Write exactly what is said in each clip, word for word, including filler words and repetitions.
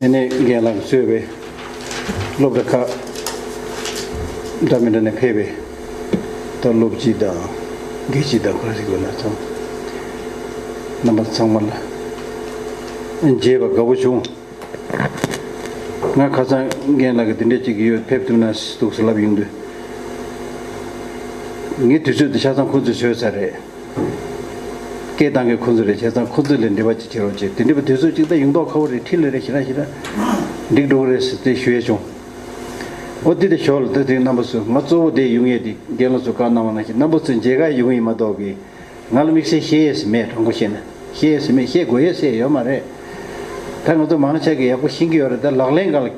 དེ་ནས་རྒན་ལགས་གཙོས་པའི་སློབ་གྲྭ་ཁག་འདྲ་མི་འདྲ་ནས་ཕེབས་པའི་ད་སློབ་སྤྱི་དང་དགེ་སྤྱི་དང་ཁོ་ར་ཞིག་ཡོད་ན་ཚང་རྣམ་པ་ཚང་མ་ལ་མཇལ་བ་དགའ་པོ་བྱུང་། ང་ཁ་སང་རྒན་ལགས་ཀྱིས་དེ་འདྲས་ཅིག་ཡོད་ཕེབས་ཐུབ་ན་འདུག་ཟེར་ལབ་ཡོང་དུས། ངས་དུས་ཚོད་དེ་ཆ་ཚང་ཁོ་ཚོས་བཟོས་ཚར་རེད། སྐད་བཏང་མཁན་ཁོ་ཚོ་རེད། བྱས་ཙང་ཁོ་ཚོ་ལ་འབྲེལ་བ་ཅིག་བྱེད་རོགས་བྱེད། དེ་འདྲས་པ་དུས་ཚོད་ཅིག་ད་ཡོང་མདོག་ཁ་པོ་རེད། ཁྲིད་ལ་རེད། ཞེ་དྲག་ཞེ་དྲག་འགྲིག་འགྲོ་གི་རེད་ཟེར་ཏེ་ཞུ་ཡས་བྱུང་། ཨོ་དེ་དེ་ཞོར་ལ་ད་དེ་རྣམ་པ་ཚོ་ང་གཙོ་བོ་དེ་ཡོང་ཡས་དེ་རྒན་ལགས་ཚོ་བཀའ་གནང་བ་ནང་བཞིན་རྣམ་པ་ཚོ་མཇལ་ཁ་ཡོང་ཡིན་མ་གཏོགས་གི་ང་ལ་དམིགས་བསལ་བཤད་ཡས་མེད། དྲང་པོ་བཤད་ན་བཤད་ཡས་མེད། བཤད་དགོས་ཡས་ཟེར་ཡོད་མ་རེད། ད་ང་ཚོ་མང་ཆེ་གིས་ཡག་པོ་ཤེས་ཀྱི་ཡོད་རེད། ད་ལག་ལེན་གང་ལ་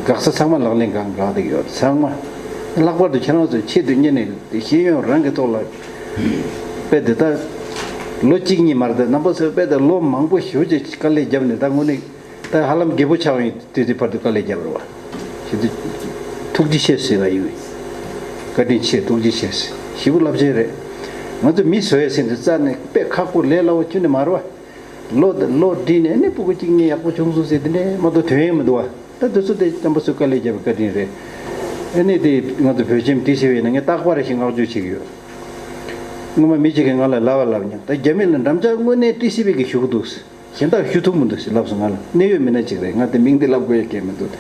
དགག་ས་ཚང་མ་ལག་ལེན་གང་འགག་བསྡད་ཀྱི་ཡོད་རེད་ཚང་མ། ལྷག་པར་དུ་ཁྱེད་རང་ཚོའི་ཆེད་དུ་གཉེར་ནས་དེ་ཤེས་ཡོན་རང་གི་ཐོག་ལ་དཔེ་དེ་ད་ལོ་གཅིག་གཉིས་མ་རེད། ད་རྣམ་པ་ཚོས་དཔེ་ད་ལོ་མང་པོ་ཞེ་པོ་ཅིག་དཀའ་ལས་བརྒྱབ་ནས་ད་དངོས་གནས་ད་ཧ་ལམ་རྒད་པོ་ཆགས་ཡོང་དུས་དེ་བར་དུ་དཀའ་ལས་བརྒྱབ་རེད་བ། ཞེ་དུ་ཐུགས་རྗེ་ཆེ་ཟེར་བ་ཡིན། བཀའ་དྲིན་ཆེ། ཐུགས་རྗེ་ཆེ་ཟེར། ཞེ་པོ་རླབས་ཆེན་རེད། ང་ཚོ་མི་བཟོ་ཡས་ཟེར་འདི་རྩ་ནས་དཔེ་ཁག་པོ་ལས་སླ་བོ་ཁྱོན་ནས་མ་རེད་བ། ལོ་དང་ལོ་བསྒྲིལ་ནས་ཨ་ནི་སྤུ་གུ་གཅིག་གཉིས་ཡག་པོ་བྱུང་སོང་ཟེར་དེ་འདྲས་མ་གཏོགས་དོན་ཡོད་མི་འདུག་བ། ད་དེ་ཚོ་དེ་རྣམ་པ་ཚོས་དཀའ་ལས་བརྒྱབ་པའི་བཀའ་དྲིན་རེད། ཨ་ནི་དེ་ང་ཚོ་བོད་ཁྱིམ་ཏི་སི་ཝི་ནང་ངས་རྟག་པར་ཞིག་བསྔགས་བརྗོད་བྱེད་ཀྱི་ཡོད། སྔོན་མ་མི་གཅིག་གིས་ང་ལ་ལབ་པ་ལབ་མྱོང་། ད་རྒྱ་མི་ལ་འགྲམ་ལྕག་དངོས་གནས་ཏི་སི་ཝི་གིས་ཞུ་གི་འདུག་གཞན་དག་ཞུ་ཐུབ་མི་འདུག་ཟེར་ལབ་སོང་། ང་ལ་གནད་ཡོད་མི་སྣ་གཅིག་རེད། ང་དེ་མིང་དེ་ལབ་དགོས་ཡ་གལ་མི་འདུག་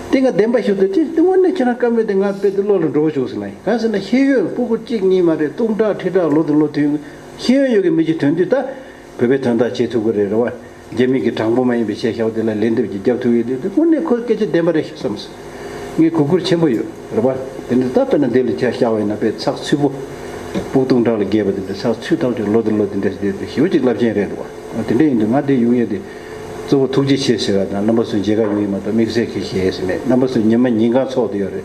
དེ་ང་བདེན་པ་ཞུ་དུས་དེ་དངོས་གནས་ཁྱེད་རང་བཀའ་མོལ་དེ་ང་དཔེ་དེ་བློ་ལ་འགྲོ་བ་བྱུང་ཟེར་ལབ་ཡིན། གང་ཟེར་ན་ཤེས་ཡོན་སྤུ་གུ་གཅིག་གཉིས་མ་རེད། སྟོང་ཕྲག་ཁྲི་ཕྲག་ལོ་དང་ལོ་དུས་ཤེས་ཡོན་ཡོད་ཀྱི་མི་གཅིག་ཐོན་དུས་ད་བོད་པའི་དོན་དག་བྱེད་ཐུབ་ཀྱི་རེད། རེད་བ། རྒྱ་མི་གི་དྲང་པོ་མ་ཡིན་པའི་བཤད་བཞག་དེ་ལ་ལན་འདེབས་ཀྱི་རྒྱབ་ཐུབ་ཡོད་དུས་དེ་དངོས་གནས་ཁོ་སྐད་ཆ་བདེན་པ་རེད་བསམ་སོང་། ངས་གུས་བཀུར་ཆེན་པོ་ཡོད། རེད་བ། དེ་འདྲ་ད་དཔེར་ན་འདི་ལ་ཆ་བཞག་པ་ཡིན་ན་དཔེ་ཚགས་ཚུད་པོ། སྤུ་སྟོང་ཕྲག་ལ་རྒྱས་པ་དེ་འདྲ་ཚགས་ཚུད་ཐག་ཆོད། ལོ་དང་ལོ་དེ་འདྲ་ཞིག་བསྡད་དེ་ཞེ་པོ་ཅིག་རླབས་ཆེན་རེད་འདུག་བ། དེ་འདྲ་ཡིན་དུས་ང་དེ་ཡོང་ཡས་དེ་གཙོ་བོ་ཐུགས་རྗེ་ཆེ་ཟེར་བ་དང་རྣམ་པ་ཚོ་མཇལ་ཁ་ཡོང་ཡིན་མ་གཏོགས་དམིགས་བསལ་གྱི་ཞེས་ཟེར་མེད། རྣམ་པ་ཚོ་ཉི་མ་ཉིན་གང་ཚོགས་བསྡད་ཡོད་རེད།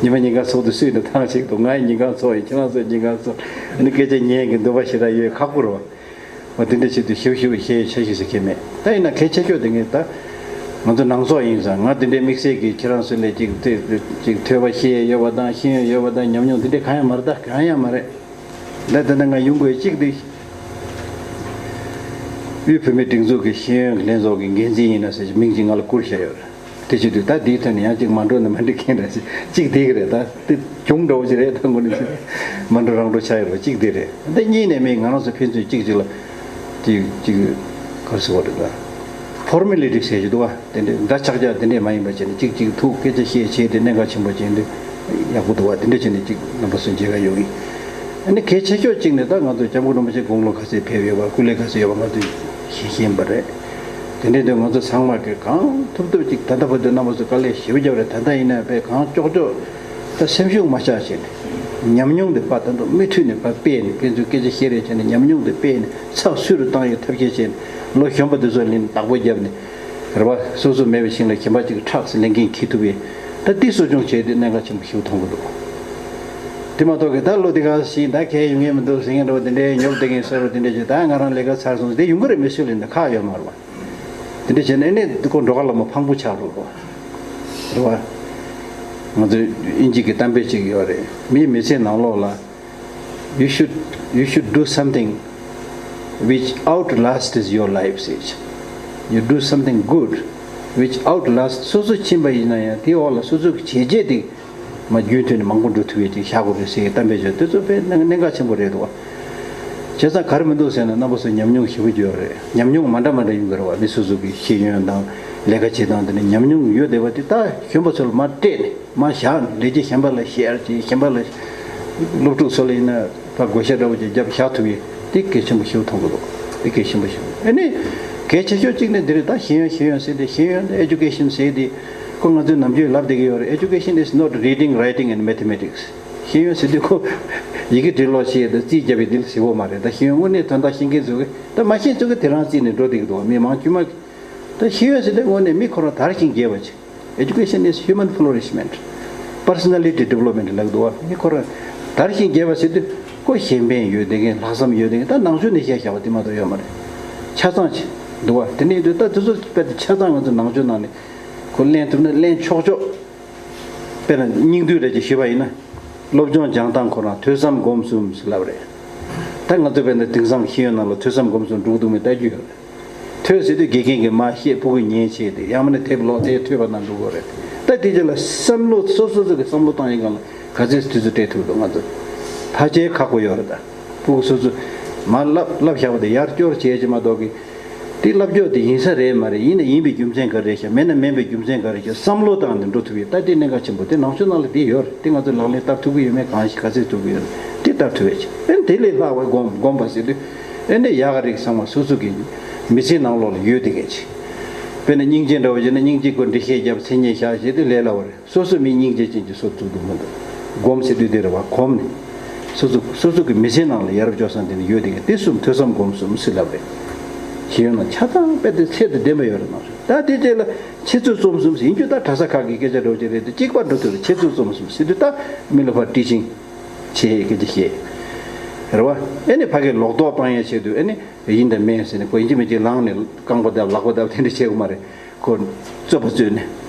ཉི་མ་ཉིན་གང་ཚོགས་དུས་སུས་ནས་ཐང་ཞིག་འདུག་ང་ཡི་ཉིན་གང་ཚོགས་ཡིན། ཁྱེད་རང་ཚོའི་ཉིན་གང་ཚོགས། ཨ་ནི་སྐད་ཆ་ཉན་གྱི་འདུན་པ་ཞེ་དྲག་ཡོད་ཁག་པོ་རེད་བ། འོ་དེ་འདྲ་བྱེད་དུས་ཞིབ་ཞིབ་བཤད་ཆ་ཞིག་ཟེར་མཁན་མེད། ད་ཡིན་ན་གལ་ཆེ་ཤོས་དེ་ངས་ད་ང་ཚོ་ནང་ཚོགས་ཡིན་ཙང་ང་དེ་འདྲའི་དམིགས་བསལ་གྱི་ཁྱེད་རང་ཚོ་ལས་ཅིག་དེ་ཅིག་ཐོས་པ་ཤེས་ཡོད་པ་དང་ཤེས་ཡོན་ཡོད་པ་དང་ཉམས་མྱོང་དེ་འདྲའི་གང་ཡང་མ་རེད། ད་གང་ཡང་མ་རེད། ད་དེ་ནས་ང་ཡོང་དགོས་གཅིག་དེ་དབུས་བོད་མིའི་སྒྲིག་འཛུགས་ཀྱི་ཤེས་ཡོན་ལྷན་ཚོགས་ཀྱི་འགན་འཛིན་ཡིན་ན་ཟེར་མིང་ཅིག་ང་ལ་བསྐུར་བཞག་ཡོད་རེད། དེ་བྱེད་དུས་ད་འདིའི་ཐད་ནས་ཡང་གཅིག་མ་འགྲོ་ན་མ་འགྲིག་མཁན་འདྲ་ཞིག་གཅིག་དེ་གི་རེད། ད་དེ་གྱོང་འདྲ་བོ་ཞིག་རེད། ད་དངོས་གནས་ཞིག་མ་འགྲོ་རང་འགྲོ་ཆགས་ཡོད་རེད། གཅིག་དེ་རེད། ད་གཉིས་ནས་མིན་ང་རང་ཚོ་ཕན་ཚུན་གཅིག་གཅིག་ལ་གཅིག་གཅིག་ག་རེ་ཟེར་བ་རེད། ད་ཕོར་མེ་ལི་ཊི་ཟེར་གྱི་འདུག་བ། དེ་འདྲའི་འདྲ་ཆགས་ཆགས་དེ་འདྲས་མ་ཡིན་པ་བྱས་ནས་གཅིག་གཅིག་ཐུག་སྐད་ཆ་བཤད་བྱས་ཏེ་གནད་འགག་ཆེན་པོ་བྱས་ཏེ་ཡག་པོ་འདུག་བ། དེ་འདྲས་བྱས་ནས་གཅིག་རྣམ་པ་ཚོ་མཇལ་ཁ་ཡོང་ཡིན། ཨ་ནི་གལ་ཆེ་ཤོས་གཅིག་ནས་ད་ང་ཚོ་སྐྱབས་མགོན་རིན་པོ་ཆེ་དགུང་ལོ་ག་ཚད་ཕེབས་ཡོད་པ་སྐུ་ལས་ག་ཚད་ཡོད་པ་ང་ཚོས་ཤེས་ཤེས་པ་རེད། དེ་འདྲའི་དོན་ང་ཚོ་ཚང་མ་གིས་གང་ཐུབ་ཐུབ་ཅིག་ད་ལྟ་བར་དུ་རྣམ་པ་ཚོ་དཀའ་ལས་ཞེ་པོ་བརྒྱབ་རེད། ད་ལྟ་ཡིན་ན་དཔེ་གང་ལྕོག་ལྕོག་ད་སེམས་ཤུགས་མ་ཆག་བྱས་ནས་ཉམས་མྱོང་དེ་ཕར་ད་དུང་མུ་མཐུད་ནས་ཕར་སྤེལ་ནས་ཕན་ཚུན་སྐད་ཆ་བཤད་རེས་བྱས་ནས་ཉམས་མྱོང་དེ་སྤེལ་ནས་ཚགས་ཚུད་རུ་བཏང་ཡའི་ཐབས་ཤེས་བྱས་ནས་ལོ་གཞོན་པ་དེ་ཚོ་ལ་ནི་བདག་པོ་བརྒྱབ་ནས་རེད་བ། སོ་སོ་མེད་པའི་ཞིང་ལ་གཞན་པ་ཅིག་ཁྲག་ཟེར་ལས་འགན་འཁྱེར་ཐུབ་པའི་ད་འདི་གསོ་སྐྱོང་བྱས་ཏེ་གནད་འགག་ཆེན་པོ་ཞིག་མཐོང་གི་འདུག་དེ་མ་གཏོགས་ཀྱི་ད་ལོ་དེ་ག་ཞིག་ད་གས་ཡོང་ངེས་མི་འདུག་ཟེར་མཁན་འདྲ་བོ་དེ་འདྲའི་ཉོབ་བསྡད་མཁན་བཟོ་འདྲ་བོ་དེ་འདྲ་ཅིག་ད་ང་རང་ལས་ཀ་ཚར་སོང་ཟེར་དེ་ཡོང་གི་རེད། མི་སུ་ལ་ཡིན་ན་ཁག་ཡོད་མ་རེད་བ། དེ་འདྲ་བྱས་ནས་ཨ་ནི་ཁོ་འགྲོ་ཁ་ལ་མ་ཕངས་པོ་ཆགས་འགྲོ་རོགས། རེད་བ། ང་ཚོའི་དབྱིན་ཇི་གི་གཏམ་དཔེ་ཅིག་ཡོད་རེད། མིའི་མི་ཚེ་ནང་ལོགས་ལ། You should, you should do something which outlasts your life, ཟེར། You do something good which outlasts. སོ་སོ་ཕྱིན་པ་ཡིན་ན་ཡང་དེའི་འོག་ལ་སོ་སོ་གི་བྱས་རྗེས་དེ། མ་རྒྱུན་མཐུད་ནས་མང་པོ་འགྲོ་ཐུབ་ཡས་ཅིག་བཞག་དགོས་རེད་ཟེར་གཏམ་དཔེ་བརྗོད་དེ་ཚོ་དཔེ་གནད་འགག་ཆེན་པོ་རེད་འདུག་བ། བྱས་ཙང་ག་རེ་མི་འདུག་ཟེར་ན་རྣམ་པ་ཚོ་ཉམས་མྱོང་ཞེ་པོ་ཅིག་ཡོད་རེད། ཉམས་མྱོང་མ་འདྲ་མ་འདྲ་ཡོང་གི་རེད་བ། མི་སོ་སོ་གི་ཤེས་ཡོན་དང་ལས་ཀ་བྱེད་སྟངས་དེ་ནས་ཉམས་མྱོང་ཡོད་བསྡད་པ་དེ་ད་གཞོན་པ་ཚོ་ལ་མར་སྤྲད་ནས་མར་བཞག་ནས་ལས་བྱེད་གཞན་པ་ལ་ཤེར་བྱེད་གཞན་པ་ལ་སློབ་ཕྲུག་ཚོ་ལ་ཡིན་ན་ད་བགོ་བཤའ་འདྲ་བོ་ཅིག་བརྒྱབ་བཞག་ཐུབ་ཡས་དེ་གལ་ཆེན་པོ་ཞེ་པོ་མཐོང་གི་འདུག་དེ་གལ་ཆེན་པོ་ཞེ་པོ་ཨ་ནི་གལ་ཆེ་ཤོས་གཅིག་ནི་འདི་རེད། ད་ཤེས་ཡོན་ཤེས་ཡོན་ཟེར་དེ་ཤེས་ཡོན་དང་ཨེ་ཇུ་ཀེ་ཤན་ཟེར་དེ། ཁོ་ང་ཚོས་ནམ་རྒྱུན་ལབ་བསྡད་ཀྱི་ཡོད་རེད། Education is not reading, writing and mathematics. ཤེས་ཡོན་ཟེར་དུས་ཁོ་ཡི་གེ་འབྲི་ཀློག་བྱེད་དང་རྩིས་རྒྱབ་པའི་འདི་ལ་ཟེར་བོ་མ་རེད། ད་ཤེས་ཡོན་དངོས་གནས་དོན་དག་ཤེས་མཁན་ཚོ་གི་ད་མ་ཤེས་ཚོ་གི་དེ་རང་རྩིས་ནས་འགྲོ་བསྡད་ཀྱི་འདུག་མི་མང་དཀྱུས་མ་གི་ད་ཤེས་ཡོན་ཟེར་དུས་དངོས་གནས་མི་ཁོ་རང་དར་ཞིང་རྒྱས་པ་ཅིག Education is human flourishment, personality development ལབ་འདུག་བ། མི་ཁོ་རང་དར་ཞིང་རྒྱས་པ་ཟེར་དུས་ཁོ་གཞན་ཕན་ཡོད་བསྡད་མཁན་ལྷག་བསམ་ཡོད་བསྡད་མཁན་ད་ནང་ཆོས་ནས་བཤད་བཞག་པ་དེ་མ་གཏོགས་ཡོད་མ་རེད། ཆ་ཚང་ཅིག་འདུག་བ། དེ་འདྲ་ཡིན་དུས་ད་དེ་ཚོ་དཔེ་ཆ་ཚང་ང་ཚོ་ནང་ཆོས་ནང་ནས་ཁོ་ལེན་ཐུབ་ན་ལེན་ཆོག་ཆོག་དཔེར་ན་སྙིང་བསྡུས་རེ་ཅིག་ཞུས་པ་ཡིན་ན། སློབ་སྦྱོང་སྦྱང་སྟངས་ཁོ་རང་ཐོས་བསམ་སྒོམ་གསུམ་ཟེར་ལབ་རེད། ད་ང་ཚོ་དཔེར་ན་དེང་སང་ཤེས་ཡོན་ནང་ལ་ཐོས་བསམ་སྒོམ་གསུམ་འགྲོ་གི་འདུག་མེད་ལྟ་རྒྱུ་ཡོད་རེད། ཐོས་ཟེར་དུས་དགེ་རྒན་གྱིས་མར་བཤད། ཕྲུ་གུས་ཉན་བྱས་ཏེ། ཡང་མིན་ན་དེབ་ཀློག་སྟེ་ཐོས་པ་ན་འགྲོ་དགོས་རེད། ད་དེ་རྗེས་ལ་བསམ་བློ་སོ་སོ་སོ་གི་བསམ་བློ་བཏང་ཡིན་གང་ལ་ག་ཚོད་དུས་ཚོད་སྤྲད་ཐུབ་འདུག་ང་ཚོ་ཕལ་ཆེར་ཁག་པོ་ཡོད་རེད། ད་ཕྲུ་གུ་སོ་སོ་མར་བསླབ་བསླབ་བཞག་པ་དེ་ཡར་སྐྱོར་བྱས་ཀྱི་མ་གཏོགས་ཀྱི། དེ་བསླབ་སྐྱོར་དེ་ཡིན་ས་རེད་མ་རེད། ཡིན་ན་ཡིན་པའི་རྒྱུ་མཚན་ག་རེ་ཤག་མེད་ན་མེད་པའི་རྒྱུ་མཚན་ག་རེ་ཤག་བསམ་བློ་བཏང་ནས་འགྲོ་ཐུབ་ཡོད། ད་དེ་གནད་འགག་ཆེན་པོ་དེ་ནང་ཆོས་ནང་ལ་དེ་ཡོད་རེད། དེ་ང་ཚོ་ལག་ལེན་བསྟར་ཐུབ་ཀྱི་ཡོད་མེད། གང་ཞིག་ག་ཚོད་ཐུབ་ཀྱི་ཡོད་རེད། དེ་བསྟར་ཐུབ་ཡོད་ཅིག་ཨེ་ནི་དེ་ལས་ལྷག་པའི་སྒོམ་སྒོམ་པ་ཟེར་དུས། ཨེ་ནི་ཡག་ག་རིགས་ཚང་མ་སོ་སོ་གི་མི་ཚེ་ནང་ལོགས་ལ་ཡོད་དེ་གས་ཅིག་དཔེར་ན་སྙིང་རྗེ་འདྲ་བོ་བྱས་ན་སྙིང་རྗེ་ཁོ་འདྲི་བཤད་རྒྱབ། མཚན་སྙན་བཞག་བྱས་དུས་ལས་སླ་བ་རེད། སོ་སོ་མི་སྙིང་རྗེ་ཅན་གྱི་བཟོ་ཐུབ་འདུག་མི་འདུག་སྒོམ་ཟེར་དུས་དེ་རེད་བ། གོམས་ནས་སོ་སོ་སོ་སོ་གི་མི་ཚེ་ནང་ལ་ཡ་རབས་སྤྱོད་བཟང་དེ་ནི་ཡོད་དེ་གས། དེ་གསུམ་ཐོས་བསམ་སྒོམ་གསུམ་ཟེར་ལབ་རེད། ཤེས་ཡོན་ལ་ཆ་ཚང་དཔེ་དེ་ཚད་དང་ལྡན་པ་ཡོད་རེད་ནང་བཞིན། ད་དེ་རྗེས་ལ་འཆད་རྩོད་རྩོམ་གསུམ་ཟེར་ཡིན་རྒྱུ། ད་གྲྭ་ས་ཁག་གི་སྐད་ཆ་འདྲ་བོ་ཅིག་རེད་དེ། གཅིག་པ་འགྲོ་ཐུབ་རེད། འཆད་རྩོད་རྩོམ་གསུམ་ཟེར་དུས་ད་མི་ལ་ཕར་ཊི་ཆིང་བྱེད་སྐད་ཆ་བཤད་རེད་བ། ཨེ་ནི་ཕ་གིར་ལོག་རྟོག་སྤང་ཡ་ཆེད་དུ་ཨེ་ནི་ཡིན་དང་མིན་ཟེར་ནས་ཁོ་ཡིན་གཅིག་མིན་གཅིག་ལངས་ནས་རྐང་པ་བརྡབ་ལག་པ་བརྡབ་དེ་འདྲ་བྱེད་དགོས་མ་རེད། ཁོ་རྩོད་པ་རྩོད་ནས་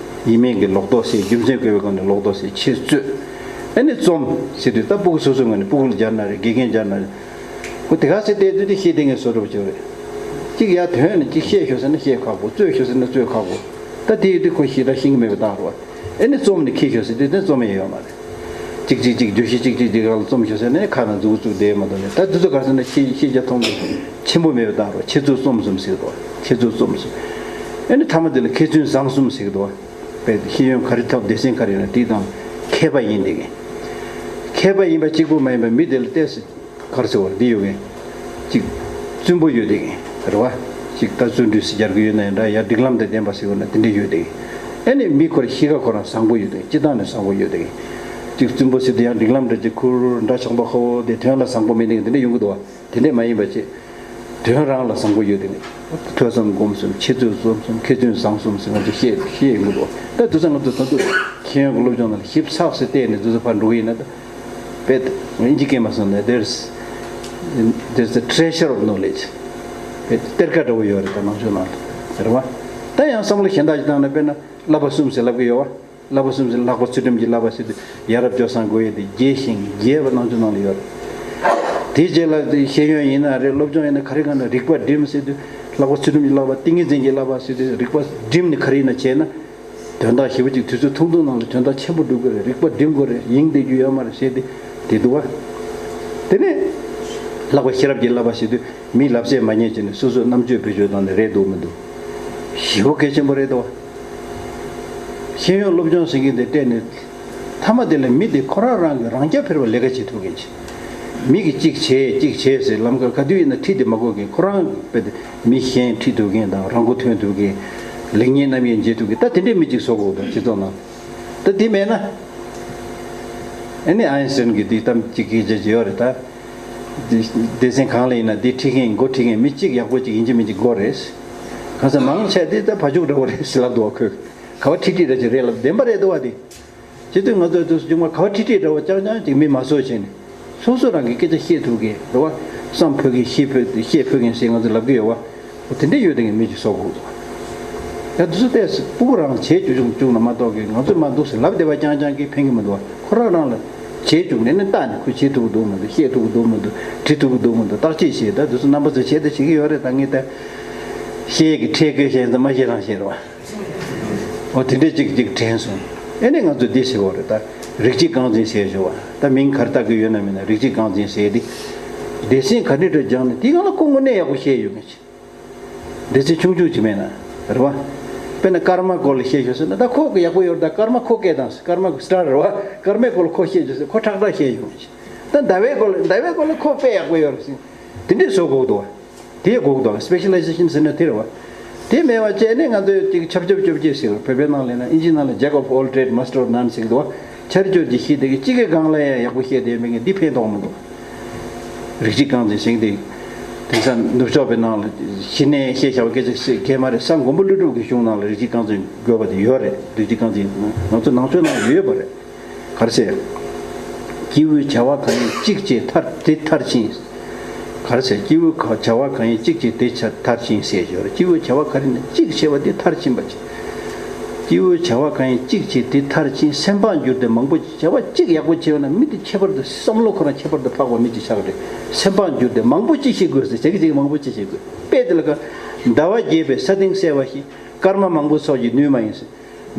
ཡིན་མིན་གྱི་ལོག་རྟོག་སེལ། རྒྱུ་མཚན་དགོས་པའི་སྒོ་ནས་ལོག་རྟོག་སེལ། འཆད་རྩོད། ཨེ་ནི་རྩོམ་ཟེར་དུས་ད་ཕྲུ་གུ་སོ་སོའི་ངོས་ནས་ཕྲུ་གུ་ལ་སྦྱར་ན་རེད། དགེ་རྒན་སྦྱར་ན་རེད། ཁོ་དེ་ག་ཚོད་བལྟས་དུས་དེ་ཤེས་བསྡད་མཁན་བཟོ་འདྲ་པོ་ཅིག་རེད། གཅིག་ཡར་ཐོན་ནས་གཅིག་བཤད་ཤོག་ཟེར་ན་བཤད་ཁག་པོ། རྩོད་ཤོག་ཟེར་ན་རྩོད་ཁག་པོ། ད་དེ་ཡོད་དུས་ཁོ་ཞེ་དྲག་ཤེས་ཀྱི་མེད་པའི་རྟགས་རེད་བ། ཨེ་ནི་རྩོམ་ནི་འཁྱེར་ཤོག་ཟེར་དུས་དེ་རྩོམ་ཡས་ཡོད་མ་རེད། གཅིག་གཅིག་གཅིག་བརྗོད་གཞི་གཅིག་གཅིག་དེ་ག་ལ་རྩོམ་ཤོག་ཟེར་ནས་ཁ་ནང་མཛུབ་གུ་བཙུགས་བསྡད་མ་གཏོགས་ནས། ད་དེ་ཚོ་ག་རེ་ཟེར་ན་ཤེས་ཤེས་རྒྱ་མཐོང་གི་ཆེན་པོ་མེད་པའི་རྟགས་རེད་བ། འཆད་རྩོད་རྩོམ་གསུམ་ཟེར་དོ། འཆད་རྩོད་རྩོམ་གསུམ། ཨེ་ནི་མཐའ་མ་དེ་ལ་མཁས་བཙུན་བཟང་གསུམ་ཟེར་དོ། པས་ཤེས་ཡོན་ག་རེ་ཐོབ། སྡེ་ཚན་ག་རེ་ཡོད་ན་དེ་དང་མཁས་པ་ཡིན་དེ་གས། མཁས་པ་ཡིན་པ་གཅིག་པུ་མ་ཡིན་པར་མི་དེ་ལ་ཏོག་ཙམ་ག་རེ་ཟེར་བ་འདི་ཡོད་མཁན། གཅིག་བཙུན་པོ་ཡོད་དེ་གས་རེད་བ། གཅིག་ད་བརྩོན་འགྲུས་སུ་སྦྱར་གི་ཡོད་ན་ཡང་འདྲ། ཡང་སྒྲིག་ལམ་དང་ལྡན་པ་ཟེར་བ་ན་དེ་འདྲ་ཡོད་དེ་གས། ཨེ་ནི་མི་ཁོ་ར་གཤིས་ཀ་ཁོ་རང་བཟང་པོ་ཡོད་དེ་གས། སྤྱིར་བཏང་ནས་བཟང་པོ་ཡོད་དེ་གས། གཅིག་བཙུན་པོ་ཟེར་དུས་ཡང་སྒྲིག་ལམ་འདྲ་ཅིག་ཁུར་འདྲ་ཆགས་པ་ཁ་བོ་དེ་དོན་ལ་བཟང་པོ་མེད་དེ་གས། དེ་འདྲ་ཡོང་གི་འདུག་བ། དེ་འདྲས་མ་ཡིན་པ་བྱས། དོན་རང་ལ་བཟང་པོ་ཡོད་དེ་ནི། ཐོས་བསམ་སྒོམ་གསུམ། འཆད་རྩོད་རྩོམ་གསུམ། མཁས་བཙུན་བཟང་གསུམ་ཟེར་ང་ཚོས་བཤད་བཤད་ཡོང་གི་འདུག་ད་དུས་ཚོད་ང་ཚོ་ད་དུང་ཤེས་ཡོན་གྱི་སློབ་སྦྱོང་ནང་ལ་ཞིབ་ཚགས་སུ་བལྟས་ནས་དུས་ཚོད་ཕར་འགྲོ་གི་ཡིན་ན། ད་དཔེ་དབྱིན་ཇི་སྐད་མ་སོང་ན། There's there's a treasure of knowledge. དཔེ་གཏེར་ཁ་འདྲ་བོ་ཡོད་རེད། ད་ནང་ཆོས་ནང་ལ་རེད་བ། ད་ཡང་བསམ་བློ་གཞན་དག་ཅིག་བཏང་ན། དཔེར་ན་བསླབ་པ་གསུམ་ཟེར་ལབ་གི་ཡོད་བ། བསླབ་པ་གསུམ་ཟེར། ལྷག་པ་ཚུལ་ཁྲིམས་ཀྱི་བསླབ་པ་ཟེར་དུས་ཡ་རབས་སྤྱོད་བཟང་དགོས་ཡས་དེ་རྒྱས་ཤིང་རྒྱས་པ་ནང་ཆོས་ནང་ལ་ཡོད་རེད། དེའི་རྗེས་ལ་དེ་ཤེས་ཡོན་ཡིན་ན་རེད། སློབ་སྦྱོང་ཡིན་ན་ག་རེ་གང་ན་རིག་པ་བསྒྲིམ་ཟེར་དུས་ལྷག་པ་ཚུལ་ཁྲིམས་ཀྱི་བསླབ་པ། ཏིང་ངེ་འཛིན་གྱི་བསླབ་པ་ཟེར་དུས་རིག་པ་བསྒྲིམ་ནས་ག་རེ་ཡིན་ན་བྱས་ན། དོན་དག་ཞེ་པོ་ཅིག་དུས་ཚོད་ཐུང་ཐུང་ནང་ལ་དོན་དག་ཆེན་པོ་སྒྲུབ་དགོས་རེད། རིག་པ་བསྒྲིམ་དགོས་རེད། ཡེངས་བསྡད་རྒྱུ་ཡོད་མ་རེད་ཟེར་དེ་དེ་འདུག་བ། དེ་ནས་ལྷག་པ་ཤེས་རབ་ཀྱི་བསླབ་པ་ཟེར་དུས་མིའི་ལབ་ཚད་མ་ཉན་བྱས་ནས་སོ་སོའི་རྣམ་དཔྱོད་བེད་སྤྱོད་བཏང་ནས་རེད་འདུག་མི་འདུག་ཞེ་པོ་གལ་ཆེན་པོ་རེད་འདུག་བ། ཤེས་ཡོན་སློབ་སྦྱོང་ཟེར་མཁན་དེ་སྤྲད་ནས་མཐའ་མ་དེ་ལ་མི་དེ་ཁོ་རང་རང་གི་རང་རྐྱ་འཕེར་བའི་ལས་ཀ་བྱེད་ཐུབ་མཁན་ཅིག་མི་གིས་གཅིག་བྱས་གཅིག་བྱས་ཟེར་ལམ་ཁར་ག་དུས་ཡིན་ན་ཁྲིད་དེ་མ་དགོས་མཁན། ཁོ་རང་དཔེ་དེ་མི་གཞན་ཁྲིད་ཐུབ་མཁན་དང་། རང་མགོ་ཐོན་ཐུབ་མཁན། ལེགས་ཉེས་རྣམ་དབྱེ་འབྱེད་ཐུབ་མཁན། ད་དེ་འདྲའི་མི་གཅིག་བཟོ་དགོས་འདུག་སྤྱི་ཚོགས་ནང་། ད་དེ་མེད་ན། ཨ་ནི་ཨའིན་སི་ཊན་གྱི་དེ་གཏམ་གཅིག་སྐད་ཆ་ཅིག་ཡོད་རེད་ད། སྡེ་སྡེ་ཚན་གང་ལ་ཡིན་ན་དེ་ཁྲིད་མཁན། འགོ་ཁྲིད་མཁན་མི་གཅིག་ཡག་པོ་ཅིག་ཡིན་གཅིག་མིན་གཅིག་དགོས་རེད། གང་ཟེར་མང་ཆེ་དེ་ད་བ་ཕྱུགས་འདྲ་བོ་རེད་ཟེར་ལབ་འདུག་བ། ཁོས་ག་བ་ཁྲིད་ཁྲིད་འདྲ་ཅིག་རེད་ལབ། བདེན་པ་རེད་འདུག་བ་དེ། བྱེད་དུས་ང་ཚོས་དུས་སུ་ཅུང་མ་ག་བ་ཁྲིད་ཁྲིད་འདྲ་བོ་རྐྱང་རྐྱང་ཅིག་མི་མ་བཟོ་བྱས་ནས། སོ་སོ་རང་གི་སྐད་ཆ་བཤད་ཐུབ་མཁན་རེད་བ། བསམ་ཕོད་མཁན། བཤད་ཕོད་བཤད་ཕོད་མཁན་ཟེར་ང་ཚོས་ལབ་ཀྱི་ཡོད་བ། འོ་དེ་འདྲ་ཡོད་དེ་ངས་མི་ཅིག་བཟོ་དགོས་འདུག་བ། ཡ་དུས་ཚོད་ཏོག་ཙམ་ཕྲུ་གུ་རང་བྱེད་བཅུག་བཅུག་བཅུག་ན་མ་གཏོགས་ཀྱི་ང་ཚོས་མ་འདུག་ཟེར་ལབ་བསྡད་པ་རྐྱང་རྐྱང་གིས་ཕན་གྱི་མི་འདུག་བ། ཁོ་རང་རང་ལ་བྱེད་བཅུག་ནས་ནི་ལྟ་ནས་ཁོས་བྱེད་ཐུབ་ཀྱི་འདུག་མི་འདུག་བཤད་ཐུབ་ཀྱི་འདུག་མི་འདུག་འབྲི་ཐུབ་ཀྱི་འདུག་མི་འདུག་བརྟག་དཔྱད་བྱེད། ད་དུས་ཚོད་རྣམ་པ་ཚོས་བྱེད་དང་བྱེད་ཀྱི་ཡོད་རེད། ད་ངས་ད་བཤད་ཀྱི་ཁྲེལ་དགོས་བཤད་ཙམ་མ་བཤད་རང་བཤད་རེད་བ། འོ་དེ་འདྲས་ཅིག་ཅིག་དྲན་སོང་། ཨེ་ནས་ང་ཚོས་འདི་ཟེར་བ་རེད། ད་རིགས་གཅིག་རྐང་འཛིན་ཟེར་ཞུ་བ། ད་མིང་ག་རེ་བཏགས་ཀྱི་ཡོད་ན་མིན་ན་རིགས་གཅིག་རྐང་འཛིན་ཟེར་ཏེ། སྡེ་ཚན་ག་འདྲ་འདྲ་སྦྱངས་ནས་དེའི་སྒང་ལ་ཁོ་དངོས་གནས་ཡག་པོ་བཤད་ཡོད་མཁན་ཅིག་སྡེ་ཚན་ཆུང་ཆུང་ཅིག་མེད་ན་རེད་བ། དཔེར་ན་ཀརྨ་སྐོར་ལ་བཤད་ཤོག་ཟེར་ན། ད་ཁོ་ཡག་པོ་ཡོད་རེད། ད་ཀརྨ་ཁོ་སྐད་བཏང་ཟེར། ཀརྨ་ཁོ་སི་ཊར་རེད་བ། ཀརྨའི་སྐོར་ལ་ཁོ་བཤད་ཤོག་ཟེར། ཁོ་ཁྲག་ཁྲག་བཤད་ཡོང་། ད་ཟླ་བའི་སྐོར་ལ་ཟླ་བའི་སྐོར་ལ་ཁོ་དཔེ་ཡག་པོ་ཡོད་རེད་ཟེར། དེ་འདྲས་བཟོ་དགོས་འདུག་བ། དེ་དགོས་འདུག་བ། སི་པེ་ཤ་ལའི་ཟེ་ཤན་ཟེར་ན་དེ་རེད་བ། དེ་མེད་པ་བྱས་ནས་ང་ཚོས་ཅིག་ཆབ་ཆབ་ཅོབ་ཅེས་ཟེར། བོད་པའི་ནང་ལ་ན་ཨིན་ཇིའི་ནང་ལ་Jack of all trade, master of none ཟེར་གི་འདུག་བ། ཆར་ཆུར་གྱི་ཤེས་དེ་གི་གཅིག་གི་སྒང་ལ་ཡང་ཡག་པོ་བཤད་དེ་མེད་མཁན་འདི་ཕན་ཐོགས་མི་འདུག་རིགས་གཅིག་རྐང་འཛིན་ཟེར་དེ། དེང་སང་ནུབ་ཕྱོགས་པའི་ནང་ལ་གཞི་ནས་བཤད་བཞག་པ་སྐད་ཆ་ཟེར་མཁན་མ་རེད། གསར་མགོན་པོ་ཀླུ་སྒྲུབ་ཀྱི་གཞུང་ནང་ལ་རིགས་གཅིག་རྐང་འཛིན་དགོས་པ་དེ་ཡོད་རེད། རིགས་གཅིག་རྐང་འཛིན་ང་ཚོ་ནང་ཆོས་ནང་ཡོད་པ་རེད། ག་རེ་ཟེར། སྐྱེས་བུའི་བྱ་བ་གང་ཡིན་གཅིག་བྱས་མཐར་དེ་མཐར་ཕྱིན། ག་རེ་ཟེར། སྐྱེས་བུའི་བྱ་བ་གང་ཡིན་གཅིག་བྱས་དེ་མཐར་ཕྱིན་ཟེར་ཞོར། སྐྱེས་བུའི་བྱ་བ་ག་རེ་ཡིན་ན་གཅིག་བྱས་པ་དེ་མཐར་ཕྱིན་པ་ཅིག་སྐྱེས་བུའི་བྱ་བ་གང་ཡིན་གཅིག་བྱས་དེ་མཐར་ཕྱིན། སེམས་སྤང་འགྱུར་ཏེ་མང་པོ་ཅིག་བྱ་བ་གཅིག་ཡག་པོ་བྱས་པ་ན་མི་དེ་ཁྱད་པར་དུ་བསམ་བློ་ཁོ་རང་ཁྱད་པར་དུ་འཕགས་པ་མི་ཅིག་ཆགས་རེད། སེམས་སྤང་འགྱུར་ཏེ་མང་པོ་ཅིག་ཤེས་དགོས་ཟེར། བྱ་གི་བྱ་གི་མང་པོ་ཅིག་ཤེས་དགོས། དཔེ་དེ་ལ་ཀ་ཟླ་བ་རྒྱས་པའི་ས་སྟེང་གསལ་བ་བཞིན། སྐར་མ་མང་པོ་སོགས་ཀྱིས་ནུས་མ་ཡིན་ཟེར།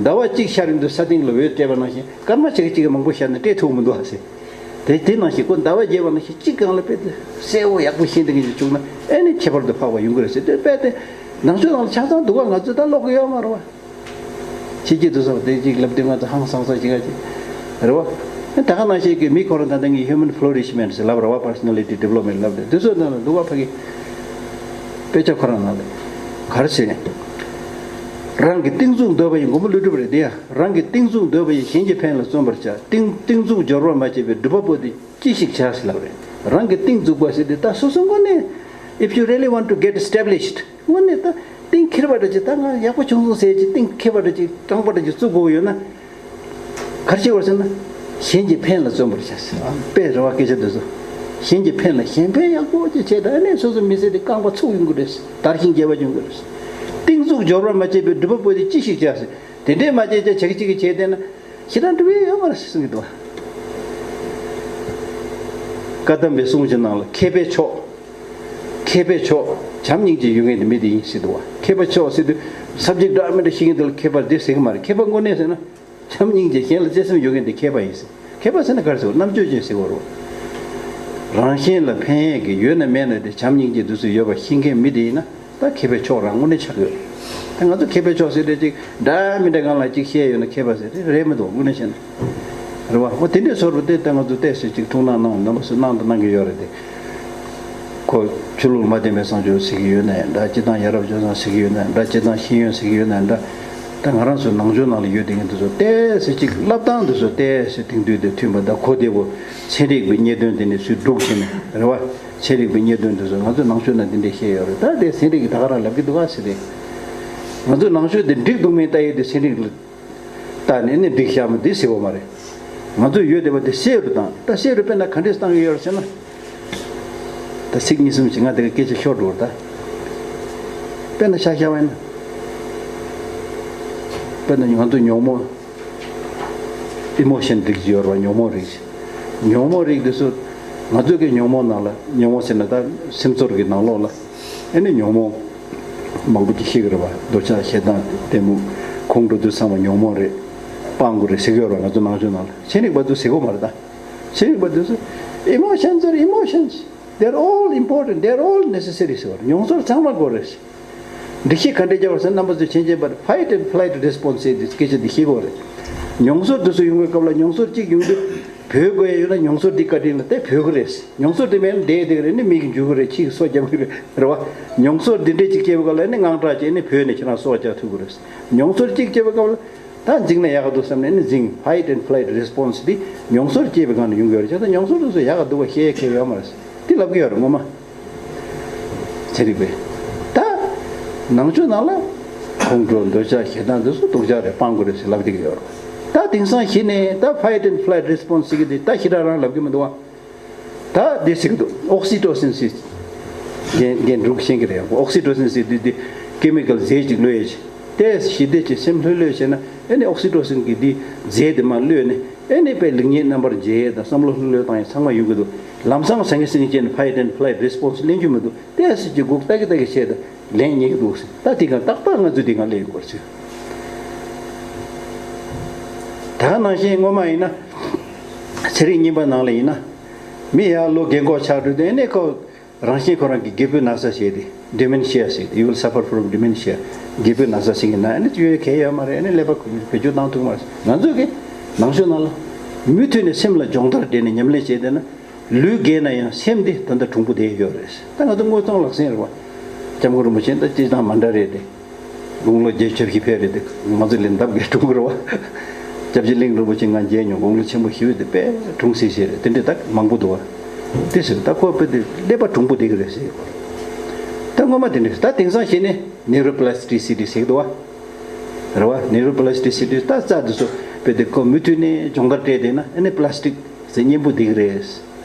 ཟླ་བ་གཅིག་ཤར་ཡོང་དུས་ས་སྟེང་ལ་འོད་སྤྲད་པ་ནང་བཞིན། སྐར་མ་ཆ་གཅིག་གིས་མང་པོ་ཤར་ནས་སྤྲད་ཐུབ་མི་འདུག་ཟེར། དེ་དེ་ནང་བཞིན་ཁོ་ཟླ་བ་རྒྱས་པ་ནང་བཞིན་གཅིག་སྒང་ལ་དཔེ་དེ་གསལ་བོ་ཡག་པོ་ཤེས་འདི་གི་བྱུང་ན་ཨེ་ནི་ཁྱད་པར་དུ་འཕགས་པ་ཡོང་གི་རེད་ཟེར། དེ་དཔེ་དེ་ནང་ཆོས་ནང་ལ་ཆ་ཚང་འདུག་ག་ང་ཚོས་ད་ཀློག་གི་ཡོད་མ་རེད་བ། ཕྱི་རྒྱལ་དུ་སོང་དེ་གཅིག་ལབ་དུས་ང་ཚོ་ཧང་སང་སང་ཞིག་ག་ཅིག་རེད་བ། ད་ག་ནང་བཞིན་གྱི་མི་ཁོ་རང་ད་ལྟ་ངས་human flourishment ཟེར་ལབ་རེད་བ། personality development ལབ་དེ་དེ་ཚོ་ནང་ལ་འདུག་བ། ཕ་གི་དཔེ་ཆ་ཁོ་རང་ནང་ལ་ག་རེ་ཟེར་ནས། རང་གི་གཏིང་ཟུག་འདོད་པ་ཡི་མགོན་པོ་ཀླུ་སྒྲུབ་རེད་དེ་ཡ། རང་གི་གཏིང་ཟུག་འདོད་པ་ཡིས་གཞན་གྱི་ཕན་ལ་བརྩོན་པར་བྱ། གཏིང་གཏིང་ཟུག་སྦྱོར་བར་མ་བྱས་པའི་སྒྲུབ་པ་པོ་དེ་ཅི་ཞིག་བྱ་ཟེར་ལབ་རེད། རང་གི་གཏིང་འཛུགས་པ་ཟེར་དུས་ད་སོ་སོ་དངོས་གནས། If you really want to get established, དངོས་གནས་ད་གཏིང་འཁེལ་བ་འདྲ་ཅིག་ད་ང་ཡག་པོ་བྱུང་སོང་ཟེར་ཅིག་གཏིང་འཁེལ་བ་འདྲ་ཅིག་དྲང་པོ་འདྲ་ཅིག་བཙུགས་དགོས་ཡོད་ན། ག་རེ་བྱེད་དགོས་ཟེར་ན། གཞན་གྱི་ཕན་ལ་བརྩོན་པར་བྱ་ཟེར། ཨ་དཔེ་རེད་བ་སྐད་ཆ་འདི་ཚོ། གཞན་གྱི་ཕན་ལ་གཞན་ཕན་ཡག་པོ་ཅིག་བྱས་ད་ཨ་ནི་སོ་སོ་མི་ཚེ་འདི་རྐང་པ་ཚུགས་ཡོང་གི་རེད། དར་ཞིང་རྒྱས་པ་ཡོང་གི་རེད། གཏིང་ཟུག་སྦྱོར་བར་མ་བྱས་པའི་སྒྲུབ་པ་པོ་དེ་ཅི་ཞིག་བྱ་ཟེར། དེ་འདྲས་མ་བྱས་ཀྱང་བྱ་གི་ཅིག་གིས་བྱས་བསྡད་ན། ཞེ་དྲག་འགྲིག་གི་ཡོད་མ་རེད་གསུང་གི་འདུག་བཀའ་གདམས་པའི་གསུང་གི་ནང་ལ་མཁས་པའི་མཆོག་མཁས་པའི་མཆོག་བྱམས་སྙིང་རྗེ་ཡོད་མཁན་དེ་མི་དེ་ཡིན་ཟེར་འདུག་བ། མཁས་པ་མཆོག་ཟེར་དུས་subject འདྲ་མི་འདྲ་ཤེས་མཁན་དེ་ལ་མཁས་པ་དེ་ཟེར་གི་མ་རེད། མཁས་པ་དངོས་གནས་ཟེར་ན། བྱམས་སྙིང་རྗེ་གཞན་ལ་བརྩེ་སེམས་ཡོད་མཁན་དེ་མཁས་པ་ཡིན་ཟེར། མཁས་པ་ཟེར་ན་ག་རེ་ཟེར་བ། རྣམ་དཔྱོད་ཅན་ཟེར་བ་རེད། རང་གཞན་ལ་ཕན་ཡས་ཀྱི་ཡོད་ན་མེད་ན་དེ་བྱམས་སྙིང་རྗེ་དེ་ཚོ་ཡོད་པ་ཤེས་མཁན་མི་དེ་ཡིན་ན། ད་མཁས་པའི་ཕྱོགས་རང་དངོས་གནས་ཆགས་ཡོད། ད་ང་ཚོ་མཁས་པའི་ཕྱོགས་ཟེར་དེ་ཅིག་འདྲ་མི་འདྲ་སྒང་ལ་ཅིག་བཤད་ཡོད་ན་མཁས་པ་ཟེར་དེ་རེད་མི་འདུག་དངོས་གནས་བཤད་ན། རེད་བ། འོ་དེ་འདྲའི་བཟོ་འདྲ་དེ་ད་ང་ཚོ་ཏོག་ཙམ་ཅིག་ཐུགས་སྣང་གནང་། རྣམ་པ་ཚོས་གནང་དང་གནང་གི་ཡོད་རེད་དེ། ཁོ་ཆོས་ལུགས་མ་བརྟེན་པའི་བཟང་སྤྱོད་ཟེར་གྱི་ཡོད་ནའི་འདྲ། སྤྱིར་བཏང་ཡ་རབས་སྤྱོད་བཟང་ཟེར་གྱི་ཡོད་ནའི་འདྲ། སྤྱིར་བཏང་ཤེས་ཡོན་ཟེར་གྱི་ཡོད་ནའི་འདྲ། ད་ང་རང་ཚོའི་ནང་ཆོས་ནང་ལ་ཡོད་བསྡད་མཁན་དེ་ཚོ་ཏོག་ཙམ་ཅིག་བསླབ་སྟངས་དེ་ཚོ་ཏོག་ཙམ་དེང་དུས་དང་མཐུན་པ་དང་གོ་བདེ་པོ། ཚན་རིག་པའི་རྙེད་དོན་དེ་ནས་སུས་སྒྲུག་བྱས་ནས་རེད་བ། ཚན་རིག་པའི་རྙེད་དོན་དེ་ཚོ་ང་ཚོའི་ནང་ཆོས་ནང་དེ་འདྲས་བཤད་ཡོད་རེད། ད་དེ་ཚན་རིག་གིས་ད་ག་རང་ལབ་ཀྱི་འདུག་ག་ཟེར་ཏེ། ང་ཚོའི་ནང་ཆོས་དེ་འགྲིག་འདུག་མིན་ལྟ་ཡས་དེ་ཚན་རིག་ལ་ལྟ་ནས་ནི་འགྲིག་ཤག་མིན་དེ་ཟེར་བ་མ་རེད། ང་ཚོས་ཡོད་བསྡད་པ་དེ་གསལ་རུ་བཏང་། ད་གསལ་རུ་དཔེར་ན་ག་འདྲས་བཏང་གི་ཡོད་རེད་ཟེར་ན། ད་ཚིག་གཉིས་གསུམ་ཞིག་ང་དེ་ག་སྐད་ཆ་ཤོར་འགྲོ་རེད་ད། དཔེར་ན་ཤ་ཤ་བ་ཡིན་ན། དཔེར་ན་ང་ཚོ་ཉོན་མོངས། ཨི་མོ་ཤན་རིགས་ཅིག་ཡོད་རེད་བ། ཉོན་མོངས་རིགས་ཤིག་ཉོན་མོངས་རིགས་དེ་ཚོ། ང་ཚོ་གི་ཉོན་མོངས་ནང་ལ། ཉོན་མོངས་ཟེར་ན་ད་སེམས་ཚོར་གྱི་ནང་ལོགས་ལ། ཨེ་ནི་ཉོན་མོངས་མང་པོ་ཅིག་ཤེས་ཀྱི་རེད་བ། འདོད་ཆགས་ཞེ་སྡང་གཏི་མུག་ཁོང་ཁྲོ་དེ་ཚང་མ་ཉོན་མོངས་རེད། སྤང་དགོས་རེད་ཟེར་གྱི་ཡོད་རེད་བ། ང་ཚོ་ནང་ཆོས་ནང་ལ། ཚན་རིག་པ་ཚོས་ཟེར་གྱི་ཡོད་མ་རེད་ད། ཚན་རིག་པ་དེ་ཚོས། Emotions are emotions. They're all important. They're all necessary ཟེར་བ་རེད། མྱོང་ཚོར་ཚང་མ་དགོས་རེད། འགྲེལ་བཤད་ག་འདྲས་རྒྱག་པ་ཟེར་ན། རྣམ་པ་ཚོས་མཁྱེན་མཁྱེན་པར་fight and flight response ཟེར་དེ་སྐད་ཆ་འདི་ཤེས་དགོས་རེད། མྱོང་ཚོར་དེ་ཚོ་ཡོང་བའི་སྐབས་ལ། མྱོང་ཚོར་གཅིག་ཡོང་དུས་བོས་དགོས་ཡ་ཡོད་ན། མྱོང་ཚོར་འདི་བཀའ་དྲིན་ལ་དེ་བོས་ཀྱི་རེད། མྱོང་ཚོར་དེ་མེད་ན་བསྡད་བསྡད་ཀྱི་རེད། ནི་མིག་གིས་འཇུ་གི་རེད། ཁྱི་གིས་སོ་བརྒྱབ་ཀྱི་རེད། རེད་བ། མྱོང་ཚོར་འདི་འདྲས་ཅིག་སྐྱེས་པའི་སྐབས་ལ་ནི་དངངས་སྐྲག་སྐྱེས་ནི་བོས་ནས་ཁྱེད་རང་སོ་བརྒྱབ་ཐུབ་ཀྱི་རེད། མྱོང་ཚོར་གཅིག་སྐྱེས་པའི་སྐབས་ལ། ད་འཛིང་ན་ཡག་ག་འདུག་བསམ་ནས་ནི་འཛིང་། Fight and flight response འདི་མྱོང་ཚོར་སྐྱེས་པའི་སྒང་ནས་ཡོང་གི་ཡོད་རེད། བྱས་ཙང་མྱོང་ཚོར་དེ་ཚོ་ཡག་ག་འདུག་ག་བཤད་ཡ་གལ་ཡོད་མ་རེད། འདི་ལབ་ཀྱི་ཡོད་རེད་ངོ་མ། ཚན་རིག་པས། ད་ནང་ཆོས་ནང་ལ་ཁོང་ཁྲོ། འདོད་ཆགས། ཞེ་སྡང་དེ་ཚོ་སྡུག་ཅག་རེད། སྤང་དགོས་རེད་ཟེར་ལབ་བསྡད་ཀྱི་ཡོད་རེད། ད་དེང་སང་གཞི་ནས་ད་fight and flight response ཟེར་གྱི་འདི་ད་ཞེ་དྲག་རང་ལབ་ཀྱི་མི་འདུག་བ། ད་འདི་ཟེར་གྱི་འདུག། ཨོག་སི་ཊོ་སིན་ཟེར། རྒན་རྒན་འབྲུག་ཤེས་ཀྱི་རེད། ཨོག་སི་ཊོ་སིན་ཟེར་དུས་འདི་ཀེ་མི་ཀལ་རྫས་ཅིག་གློད་ཡས་ཅིག། དེ་ཞི་བདེ་ཅིག་སེམས་ལྷོད་ལྷོད་བྱས་ན། ཨེ་ནི་ཨོག་སི་ཊོ་སིན་གྱི་འདི་རྫས་དེ་མར་གློད་ནས། ཨེ་ནི་དཔེ་ལེགས་ཉེས་རྣམ་པར་འབྱེད་ཡས་དང་། བསམ་བློ་ལྷོད་ལྷོད་བཏང་ཡས་ཚང་མ་ཡོང་གི་འདུག། ལམ་སང་ཟང་ངེ་ཟིང་ངེ་བྱས་ནས་fight and flight response ལེན་རྒྱུ་མི་འདུག། དེ་སྲིད་ཀྱི་སྒུག་ལྟ་གི་ལྟ་གི་བྱས་ཏེ་ལེན་ཉེན་གྱི་འདུག་ཟེར། ད་དེ་ག་ཏག་ཏག་ང་ཚོས་དེ་ག་ལས་ཡོད་དགོས་ཟེར། ད་ག་ནང་བཞིན་སྔོན་མ་ཡིན་ན། ཚན་རིག་རྙིང་པ་ནང་ལ་ཡིན་ན། མི་ཡར་ལོ་རྒས་འཁོགས་ཆགས་འགྲོ་དུས་ཨེ་ནས་ཁོ་རང་བཞིན་ཁོ་རང་གི་རྒད་པོའི་ན་ཚ་ཟེར་ཏེ། Dementia ཟེར་ཏེ། You will suffer from dementia. རྒད་པོའི་ན་ཚ་ཟེར་གྱི་ན། ཨེ་ནས་ཡོད་གལ་ཡོད་མ་རེད། ཨེ་ནས་ཀླད་པ་བེད་སྤྱོད་བཏང་ཐུབ་མ་རེད། ང་ཚོས་གི་ནང་ཆོས་ནང་ལ་མུ་མཐུད་ནས་སེམས་ལ་སྦྱོང་བརྡར་སྤྲད་ནས་ཉམས་ལེན་བྱས་བསྡད་ན། ལུས་རྒས་ན་ཡང་སེམས་འདི་ད་ལྟ་གྲུང་པོ་བསྡད་ཡོད་རེད། ད་ང་ཚོ་དངོས་བྱུང་ལག་ཟིན་རེད་བ། སྐྱབས་མགོན་རིན་པོ་ཆེ་ད་སྤྱིར་བཏང་མ་འདྲ་རེད་དེ། དགུང་ལོ་བརྒྱད་ཅུ་ཞིག་ཕེབས་རེད་དེ། ང་ཚོ་ལས་ལྡབ་བརྒྱ་གྲུང་གི་རེད་བ། སྐྱབས་རྗེ་གླིང་རིན་པོ་ཆེ་ང་མཇལ་མྱོང་། དགུང་ལོ་ཆེན་པོ་ཞེ་པོ་དེ་དཔེ་གྲུང་སེ་ཟེར་རེད། དེ་འདྲས་ད་མང་པོ་འདུག་བ། དེ་ཟེར་ད་ཁོ་དཔེ་དེ་ཀླད་པ་གྲུང་པོ་བསྡད་ཀྱི་རེད་ཟེར། ད་སྔོན་མ་དེ་འདྲས། ད་དེང་སང་གཞི་ནས་Neuroplasticity ཟེར་གྱི་འདུག་བ། རེད་བ། Neuroplasticity ད་རྩ་དེ་ཚོ་དཔེ་དེ་ཁོ་མུ་མཐུད་ནས་སྦྱོང་བརྡར་སྤྲད་བསྡད་ན། ཨེ་ནས་པ་ལ་སི་ཊིག་ཟེར་མཉེན་པོ་བསྡད་ཀྱི་རེད།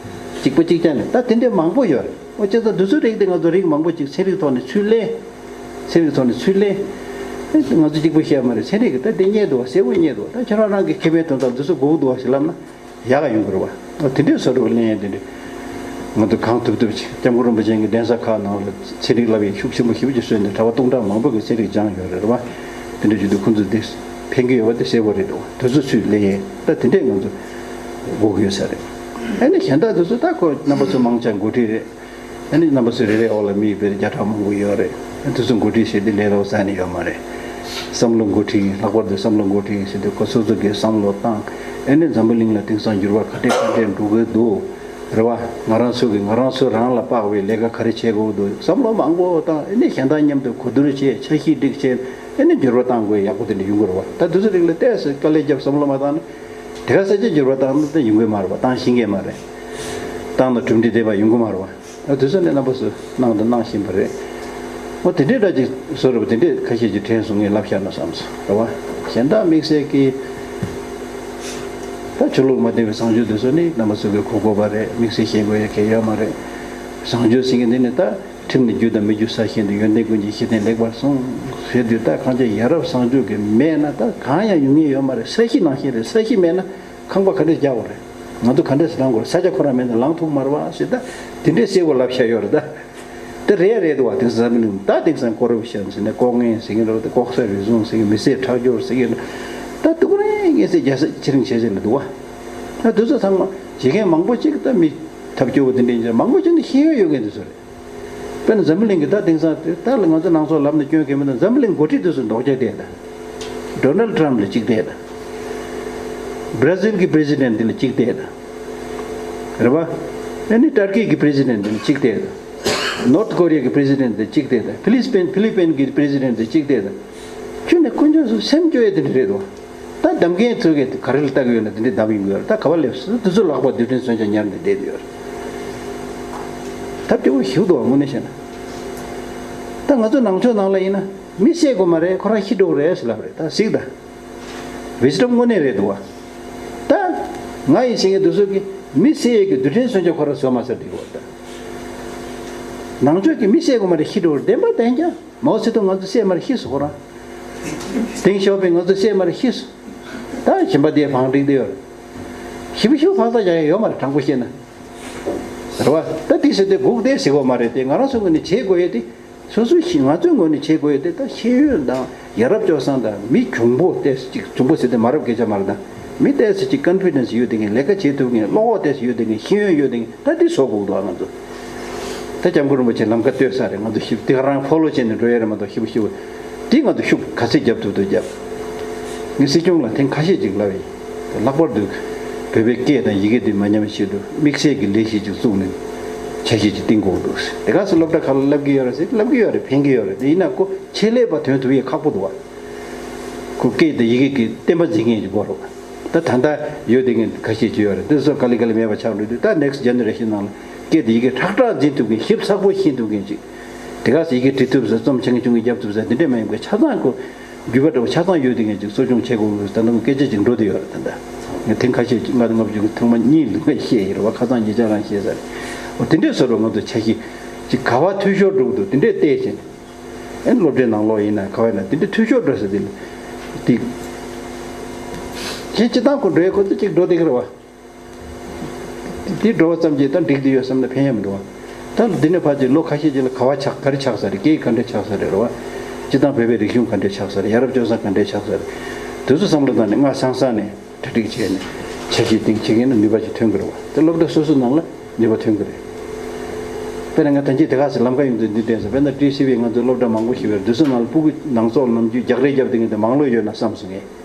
གཅིག་པ་གཅིག་རྐྱང་རེད། ད་དེ་འདྲས་མང་པོ་ཡོད་རེད། ཨོ་བྱས་ཙང་དེ་ཚོའི་རིགས་དེ་ང་ཚོ་རིགས་མང་པོ་ཅིག་ཚན་རིག་ཐོག་ནས་ཚུར་ལེན། ཚན་རིག་ཐོག་ནས་ཚུར་ལེན། ང་ཚོ་གཅིག་པུ་བཤད་མ་རེད། ཚན་རིག་གིས་ད་དེ་རྙེད་འདུག་བ། གསལ་པོ་རྙེད་འདུག་བ། ད་ཁྱོད་རང་རང་གི་ཁེ་ཕན་དོན་དག་དེ་ཚོ་དགོས་ཀྱི་འདུག་བ་ཞེས་ལབ་ན་ཡག་ག་ཡོང་གི་རེད་བ། ཨོ་དེ་འདྲས་བཟོ་འདྲ་བོ་ལེན་ཡ་དེ་འདྲས། ང་ཚོ་གང་ཐུབ་ཐུབ་ཅིག་སྐྱབས་མགོན་རིན་པོ་ཆེ་གི་གདན་ས་ཁག་ནང་ལ་ཚན་རིག་བསླབ་པའི་ཤུགས་ཆེན་པོ་ཞེ་པོ་ཅིག་བཟོས་ནས་གྲྭ་པ་སྟོང་ཕྲག་མང་པོ་གི་ཚན་རིག་སྦྱངས་ཡོད་རེད་བ། དེ་འདྲ་བྱེད་དུས་ཁོང་ཚོས་དེ་ཕན་གྱི་ཡོད་པ་དེ་གསལ་པོ་རེད་འདུག་དེ་ཚོ་ཚུར་ལེན་ཡས་ད་དེ་འདྲས་ང་ཚོ་དགོས་ཀྱི་ཡོད་ས་རེད། ཨ་ནི་གཞན་དག་དེ་ཚོ་ད་ཁོ་རྣམ་པ་ཚོ་མང་ཆེ་འགོ་ཁྲིད་རེད། ཨ་ནི་རྣམ་པ་ཚོ་རེ་རེ་འོག་ལ་མི་དཔེར་བརྒྱ་ཕྲག་མང་པོ་ཡོད་རེད། ཨ་དེ་ཚོ་འགོ་ཁྲིད་བྱེད་དུས་ལས་སླ་པོ་རྩ་ནས་ཡོད་མ་རེད། བསམ་བློ་འགོ་ཁྲིད་ལྷག་པར་དུ་བསམ་བློ་འགོ་ཁྲིད་ཟེར་དུས་ཁོ་སོ་སོ་གིས་བསམ་བློ་བཏང་། ཨ་ནི་འཛམ་བུ་གླིང་ལ་དེང་སང་འགྱུར་བ་ག་འདྲས་ག་འདྲས་འགྲོ་གི་འདུག་རེད་བ། ང་རང་ཚོ་གིས་ང་རང་ཚོ་རང་ལ་དཔག་པའི་ལས་ཀ་ག་རེ་བྱེད་དགོས་འདུག་བསམ་བློ་མང་པོ་བཏང་། ཨ་ནི་གཞན་དག་མཉམ་དུ་གོ་བསྡུར་བྱས། འཆར་གཞི་སྒྲིག་བྱས། ཨ་ནི་འགྱུར་བ་གཏང་དགོས་ཡག་པོ་དེ་འདྲ་ཡོང་གི་རེད་བ། ད་དེ་ཚོ་རིགས་ལ་ཏོག་ཙམ་དཀའ་ལས་བརྒྱབ་བསམ་བློ་མ་བཏང་ན། དེ་ག་ས་ཆ་འགྱུར་བ་བཏང་ན་ད་ཡོང་གི་མ་རེད་བ། བཏང་ཤེས་ཀྱི་མ་རེད། བཏང་ན་གྲུབ་འབྲས་ལྡན་པ་ཡོང་གི་མ་རེད་བ། ཨ་དེ་ཚོ་ནས་རྣམ་པ་ཚོ་གནང་དང་གནང་བཞིན་པ་རེད། འོ་དེ་འདྲའི་འདྲ་ཅིག་བཟོ་རུ་དེ་འདྲས་ཁ་ཤས་ཀྱིས་དྲན་སོང་ངས་ལབ་བཞག་ན་བསམ་སོང་རེད་བ། གཞན་དག་དམིགས་བསལ་གྱི་ད་ཆོས་ལུགས་མ་ལྡན་པའི་བཟང་སྤྱོད་དེ་ཚོ་ནི་རྣམ་པ་ཚོ་གིས་གོ་དགོས་པ་རེད། དམིགས་བསལ་ཤེས་དགོས་ཡ་གལ་ཡོད་མ་རེད། བཟང་སྤྱོད་ཟེར་མཁན་འདི་ནི་ད་ཁྲིམས་ནི་རྒྱུ་དང་མི་རྒྱུ་ས་བཞིན་དུ། ཡོན་ཏན་ཀུན་གྱི་གཞི་རྟེན་ལེགས་པར་བསྲུང་ཟེར་དུས། ད་གང་ཅི་ཡ་རབས་བཟང་སྤྱོད་ཀྱི་མེད་ན་ད་གང་ཡང་ཡོང་ངེས་ཡོད་མ་རེད། ས་གཞི་ནང་བཞིན་རེད། ས་གཞི་མེད་ན་ཁང་པ་ག་འདྲས་རྒྱག་དགོས་རེད། ང་ཚོ་ག་འདྲས་སེ་ལངས་དགོས་རེད། ས་ཆ་ཁོ་རང་མེད་ན་ལངས་ཐུབ་མ་རེད་བ་ཟེར། ད་དེ་འདྲས་གསལ་པོ་ལབ་བཞག་ཡོད་རེད་ད། དེ་རེད་རེད་འདུག་བ། དེང་སང་འཛམ་བུ་གླིང་ད་དེང་སང་ཀོ་རབ་ཤན་ཟེར་ནས། ལྐོག་རྔན་ཟེར་གྱི་འདུག་ལྐོག་ཟ་རུལ་སུངས་ཟེར་གྱི། མི་སེར་ཁྲག་སྦྱོར་ཟེར་གྱི་འདུག་ད་སྡུག་རུས་ངན་ཚད་རྒྱ་ས་ཆེ་རིང་བྱས་བྱས་ལ་འདུག་བ། ད་དེ་ཚོ་ཚང་མ་བྱེད་མཁན་མང་པོ་ཅིག་ད་མི་ཐབས་སྐྱོ་བོ་དེ་འདྲ་ཡིན་ཙང་མང་པོ་ཅིག་ནི་ཤེས་ཡོན་ཡོད་མཁན་དེ་ཚོ་རེད། དཔེར་ན་འཛམ་བུ་གླིང་གི་ད་དེང་སང་དེ་ད་ལ་ང་ཚོ་ནང་སོག་ལབ་ན་སྐྱོན་གང་ཡང་མི་འདུག་འཛམ་བུ་གླིང་འགོ་ཁྲིད་དེ་ཚོ་མདོག་ཁ་བལྟས་ད། ཌོ་ནལ་ཊམ་ལ་གཅིག་བལྟས་ད། བྷ་ར་ཟིལ་གྱི་པི་རེ་སི་ཌེན་ཊི་དེ་ལ་གཅིག་བལྟས་ད། རེད་བ། ཨ་ནི་ཏར་ཀི་གི་པི་རེ་སི་ཌེན་ཊི་དེ་ལ་གཅིག་བལྟས་ད། ནོར་ཐ་ཀོ་རི་ཡ་གི་པི་རེ་སི་ཌེན་ཊི་དེ་ལ་གཅིག་བལྟས་ད། ཕི་ལི་པིན་ཕི་ལི་པིན་གྱི་པི་རེ་སི་ཌེན་ཊི་དེ་ལ་གཅིག་བལྟས་ད། ཁྱོད་ནས་དཀོན་མཆོག་གསུམ་སེམས་སྐྱོ་ཡས་དེ་འདྲ་རེད་དོ། ད་གདམ་མཁན་ཚོ་གིས་ག་རེ་ལ་ལྟ་གི་ཡོད་ན་དེ་འདྲའི་གདམ་ཡོང་གི་ཡོད་རེད། ད་ག་པར་སླེབས་སོང་། དེ་ཚོ་ལྷག་པར་རྡུལ་ཕྲན་མཚོན་ཆ་ཉར་ནས་བསྡད་ཡོད་རེད། ཐབས་སྐྱོ་བོ་ཞིག་འདུག་བ། དངོས་གནས་བཤད་ན། ད་ང་ཚོ་ནང་ཆོས་ནང་ལ་ཡིན་ན་མི་བསད་དགོས་མ་རེད། ཁོ་རང་ཤི་འགྲོ་གི་རེད་ཟེར་ལབ་རེད། ད་གཟིགས་ད། ཝི་སི་ཌམ་དངོས་གནས་རེད་འདུག་བ། ད་ང་ཡིན་ཟེར་མཁན་དེ་ཚོ་གིས་མི་བསད་ཡས་ཀྱི་རྡུལ་ཕྲན་མཚོན་ཆ་ཁོ་རང་བཟོས་མ་ཚར་དེ་གི་བར་ད། ནང་ཆོས་ཀྱིས་མི་བསད་དགོས་མ་རེད། ཤི་འགྲོ་གི་རེད། བདེན་པ་བདེན་རྐྱང་། མའོ་ཙེ་ཏུང་ང་ཚོ་བསད་མ་རེད། ཤི་སོང་ཁོ་རང་། ཏེང་ཞའོ་ཕིང་ང་ཚོ་བསད་མ་རེད། ཤི་སོང་། ད་གཞན་པ་དེ་བང་སྒྲིག་བསྡད་ཡོད་རེད། ཞེ་པོ་ཞེ་པོ་ཕག་ཚག་རྒྱག་ཡ་ཡོད་མ་རེད། དྲང་པོ་བཤད་ན། རེད་བ། ད་དེ་ཟེར་དུས་སྒུག་བསྡད་ཟེར་དགོས་མ་རེད་དེ། ང་རང་ཚོ་ངོས་ནས་བྱེད་དགོས་ཡས་དེ། སོ་སོ་ཞིག་ང་ཚོའི་ངོས་ནས་བྱེད་དགོས་ཡས་དེ་ད་ཤེས་ཡོན་དང་ཡ་རབས་སྤྱོད་བཟང་དང་མི་གྱོང་པོ་ཏོག་ཙམ་ཅིག། གྱོང་པོ་ཟེར་དུས་མ་རབས་སྐད་ཆ་མ་རེད་ད། མི་ཏོག་ཙམ་ཅིག་ཀོན་ཕི་ཌེན་སི་ཡོད་བསྡད་མཁན། ལས་ཀ་བྱེད་ཐུབ་མཁན། བློ་ཁོག་ཏོག་ཙམ་ཡོད་བསྡད་མཁན། ཤེས་ཡོན་ཡོད་བསྡད་མཁན། ད་འདི་བཟོ་དགོས་འདུག་ང་ཚོ། ད་སྐྱབས་མགོན་རིན་པོ་ཆེ་ལམ་ཁ་བསྟོད་ས་རེད། ང་ཚོ་ཞིབ་དེ་ག་རང་ཕོ་ལོ་བྱས་ནས་འགྲོ་ཡ་རེད་མ་གཏོགས། ཞིབ་ཞིབ་དེ་ང་ཚོ་ཤུགས་ག་ཚད་རྒྱབ་ཐུབ་ཐུབ་རྒྱབ། ངས་སྲིད་སྐྱོང་ལ་ཐེངས་ཁ་ཤས་ཅིག་ལབ་ཡིན། ལྷག་པར་དུ་བོད་པའི་སྐད་དང་ཡི་གེ་དེ་མ་ཉམས་པའི་ཆེད་དུ་དམིགས་བསལ་གྱི་ལས་གཞི་ཅིག་བཙུགས་ནས་འཆར་གཞི་ཅིག་བཏིང་དགོས་འདུག་ཟེར། དེ་ག་ཚོད་སློབ་གྲྭ་ཁག་ལ་བསླབ་ཀྱི་ཡོད་རེད་ཟེར། བསླབ་ཀྱི་ཡོད་རེད། ཕན་གྱི་ཡོད་རེད། དེ་ཡིན་ན་ཁོ་ཆེད་ལས་པ་ཐོན་ཐུབ་ཡས་ཁག་པོ་འདུག་བ། ཁོ་སྐད་དང་ཡི་གེ་གི་བསྟན་པ་འཛིན་མཁན་ཅིག་དགོས་རེད་བ། ད་ད་ལྟ་ཡོད་བསྡད་མཁན་ཁ་ཤས་ཅིག་ཡོད་རེད། འདི་ཚོ་ག་ལེ་ག་ལེ་མེད་པ་ཆགས་འགྲོ་དུས། ད་ནེག་སི་ཊི་ཇེ་ནེ་རེ་ཤན་ནང་ལ་སྐད་དང་ཡི་གེ་ཁྲག་ཁྲག་འཛིན་ཐུབ་མཁན། ཞིབ་ཚགས་པོ་ཤེས་ཐུབ་མཁན་ཅིག། དེ་ག་ཚོད་ཡི་གེ་འབྲི་ཐུབ་ས། རྩོམ་ཆུང་ངུ་ཆུང་ངུ་རྒྱབ་ཐུབ་ས་དེ་འདྲས་མ་ཡིན་པའི་ཆ་ཚང་ཁོ་རྒྱུད་པ་འདྲ་བོ་ཆ་ཚང་ཡོད་བསྡད་མཁན་ཅིག་གསོ་སྐྱོང་བྱེད་དགོས་ལུགས་ད་ལྟ་སྐད་ཆ་ཅིག་འགྲོ་བསྡད་ཡོད་རེད། ད་ལྟ་ངས་ཐེངས་ཁ་ཤས་ཅིག་ལྔ་དང་ལྔ་བཅུ་གི་ཐེངས་མ་གཉིས་ལ་ངས་བཤད་ཡིན་རེད་བ། ཁ་སང་ཉེ་ཆར་རང་བཤད་ས་རེད། འོ་དེ་འདྲས་བཟོ་འདྲ་ང་ཚོ་འཆར་གཞི་ཅིག་ག་པར་འཐུས་ཤོར་འགྲོ་གི་འདུག་དེ་འདྲས་བལྟས་བྱས་ནས། ཨེ་སློབ་གྲྭའི་ནང་ལོགས་ཡིན་ན་ག་པར་ཡིན་ན་དེ་འདྲས་འཐུས་ཤོར་འགྲོ་ས་དེ་ལ་དེ་གཞན་སྤྱི་བཏང་ཁོ་འགྲོ་ཡས་ཁོ་ཚོ་ཅིག་འགྲོ་བསྡད་ཀྱི་རེད་བ། དེ་འགྲོ་བ་ཙམ་གྱིས་ད་འགྲིག་བསྡད་ཡོད་བསམ་ན་ཕན་ཡ་མི་འདུག་བ། ད་འདི་ནས་ཕར་ཅིག་ལོ་ཁ་ཤས་ཅིག་ལ་ག་པར་ཆགས། ག་རེ་ཆགས་ས་རེད། སྐད་ཡིག་ག་འདྲས་ཆགས་ས་རེད། རེད་བ། སྤྱི་བཏང་བོད་པའི་རིག་གཞུང་ག་འདྲས་ཆགས་ས་རེད། ཡ་རབས་སྤྱོད་བཟང་ག་འདྲས་ཆགས་ས་རེད། དེ་ཚོ་བསམ་བློ་བཏང་ནས་སྔ་སང་སང་ནས་གྲ་སྒྲིག་བྱས་ནས་འཆར་གཞི་བཏིང་བྱེད་མཁན་ནི་ནུས་པ་ཅིག་ཐོན་གི་རེད་བ། དེ་སློབ་གྲྭ་སོ་སོའི་ནང་ལ་ནུས་པ་ཐོན་གི་རེད། དཔེར་ན་ང་ད་ཅི་དེ་ག་ཚོད་ལམ་ཁ་ཡོང་དུས་འདི་བསྟན་སོང་། དཔེར་ན་ཊི་སི་ཝི་ང་ཚོའི་སློབ་གྲྭ་མང་པོ་ཞིག་ཡོད་རེད། དེ་ཚོའི་ནང་ལ་ཕྲུ་གུ་ནང་སོག་ནམ་རྒྱུན་རྒྱག་རེས་རྒྱབ་བསྡད་མཁན་དེ་མང་ལོས་ཡོད་ན་བསམ་སོང་ངས།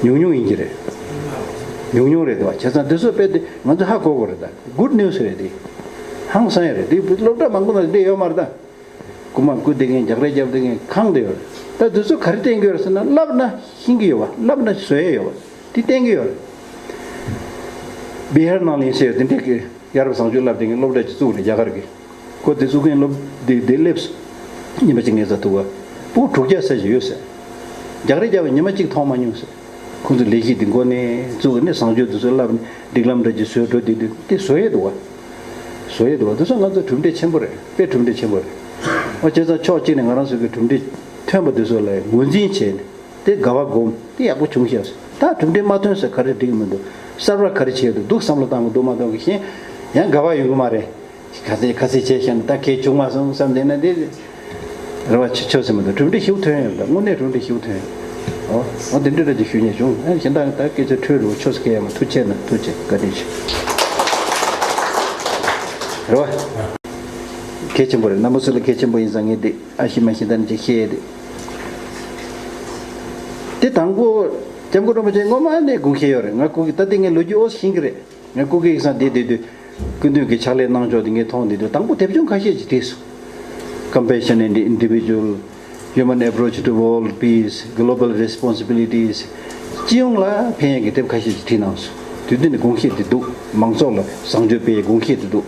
ཉུང་ཉུང་ཡིན་གྱི་རེད། ཉུང་ཉུང་རེད་དོ། བྱས་ཙང་འདི་ཚོ་དཔེ་དེ་ང་ཚོ་ཧ་གོ་དགོས་རེད་ད། གུཌ་ནིའུ་སི་རེད་དེ། ཧང་སང་ཡ་རེད་དེ། སློབ་གྲྭ་མང་པོ་ནང་འདི་ཡོད་མ་རེད་ད། རྐུ་མ་རྐུ་བསྡད་མཁན། རྒྱག་རེས་རྒྱབ་བསྡད་མཁན་གང་དེ་ཡོད་རེད། ད་འདི་ཚོ་ག་རེ་བསྟན་གྱི་ཡོད་རེད་ཟེར་ན། བསླབ་ན་ཤེས་ཀྱི་ཡོད་པ། བསླབ་ན་བཟོ་ཡས་ཡོད་པ། དེ་བསྟན་གྱི་ཡོད་རེད། བི་ཧར་ནང་ལ་ཡིན་ཟེར་ཡོད་དེ་འདྲས་ཀྱི། ཡ་རབས་བཟང་སྤྱོད་བསླབ་བསྡད་མཁན་སློབ་གྲྭ་ཅིག་བཙུགས་རེད། རྒྱ་གར་གྱི། ཁོ་དེ་བཙུགས་མཁན་སློབ་དེ་དེ་སླེབས་སོང་། ཉི་མ་གཅིག་ངའི་རྩ་ཐུག་པ། ཕྲུ་གུ་དྲུག་བརྒྱ་ཙམ་ཞིག་ཡོད་ཟེར། རྒྱག་རེས་རྒྱབ་པ་ཉི་མ་གཅིག་མཐོང་མ་མྱོང་ཟེར། ཁོང་ཚོ་ལས་གཞི་དེ་འགོ་ནས་བཙུགས་ནས་བཟང་སྤྱོད་དེ་ཚོ་བསླབ་ནས་སྒྲིག་ལམ་འདྲ་ཅིག་བཟོས་འགྲོ་དེ་དེ་དེ་བཟོ་ཡས་འདུག་བ། བཟོ་ཡས་འདུག་བ། དེ་ཚོ་ང་ཚོ་གྲུབ་འབྲས་ཆེན་པོ་རེད། དཔེ་གྲུབ་འབྲས་ཆེན་པོ་རེད། ཨོ་བྱས་ཙང་ཕྱོགས་གཅིག་ནས་ང་རང་ཚོ་གི་གྲུབ་འབྲས་ཐོན་པ་དེ་ཚོ་ལ་ངོས་འཛིན་བྱས་ནས། དེ་དགའ་བ་སྒོམ། དེ་ཡག་པོ་བྱུང་ཤག་ཟེར། ད་གྲུབ་འབྲས་མ་ཐོན་ཟེར་ག་རེ་འགྲིག་མི་འདུག་གསར་པ་ག་རེ་བྱས་འདུག་འདུག་བསམ་བློ་བཏང་གི་འདུག་མ་གཏོགས་གཞན་ཡང་དགའ་བ་ཡོང་གི་མ་རེད། ག་ཚད་ག་ཚད་བྱས་ཤག་ན་ད་གལ་བྱུང་མ་སོང་བསམ་བསྡད་ན་དེ་རེ་བ་ཆེ་ཆོག་ཟེར་མ་གཏོགས་གྲུབ་འབྲས་ཞིག་ཐོན་ཡོད་ད། དངོས་གནས་གྲུབ་འབྲས་ཞིག་ཐོན་ཡོད། ཨོ་ཨོ་དེ་འདྲ་འདྲ་ཅིག་ཞུ་ཉེ་བྱུང་། ཨ་གཞན་དག་ད་སྐད་ཆ་འཕྲོས་རུ་ཆོས་སྐད་ཡ་མ་ཐུགས་ཆེ་ན་ཐུགས་ཆེ་བཀའ་དྲིན་ཆེ། རེ་བ་གལ་ཆེན་པོ་རེད། རྣམ་པ་ཚོ་ལ་གལ་ཆེན་པོ་ཡིན་ཙང་ངས་དེ་ཨ་ཤི་མ་ཤི་ད་ནི་ཅིག་བཤད་དེ། དེ་དང་པོ་སྐྱབས་མགོན་རིན་པོ་ཆེ་སྔོན་མ་ནས་དགོངས་བཞེས་ཡོད་རེད། ང་སྐུ་གི་ད་ལྟ་ངས་ལོ་རྒྱུས་ཨོ་ཤེས་ཀྱི་རེད། ང་སྐུ་གི་ཡིག་ཚང་དེ་བསྡད་དུས་སྐུ་མདུན་གྱི་ཕྱག་ལས་གནང་ཕྱོགས་དེ་ངས་མཐོང་བསྡད་དུས་དང་པོ་དེབ་ཆུང་ཁ་ཤས་ཅིག་བྲིས་སོང་། Compassion in the Individual, Human Approach to World Peace, Global Responsibilities། སྤྱི་ཡོངས་ལ་ཕན་ཡག་གི་དེབ་ཁ་ཤས་ཅིག་བྲིས་གནང་སོང་། དེ་དུས་ནས་དགོངས་བཞེས་དེ་འདུག་མང་ཚོགས་ལ་བཟང་སྤྱོད་སྤེལ་ཡའི་དགོངས་བཞེས་དེ་འདུག་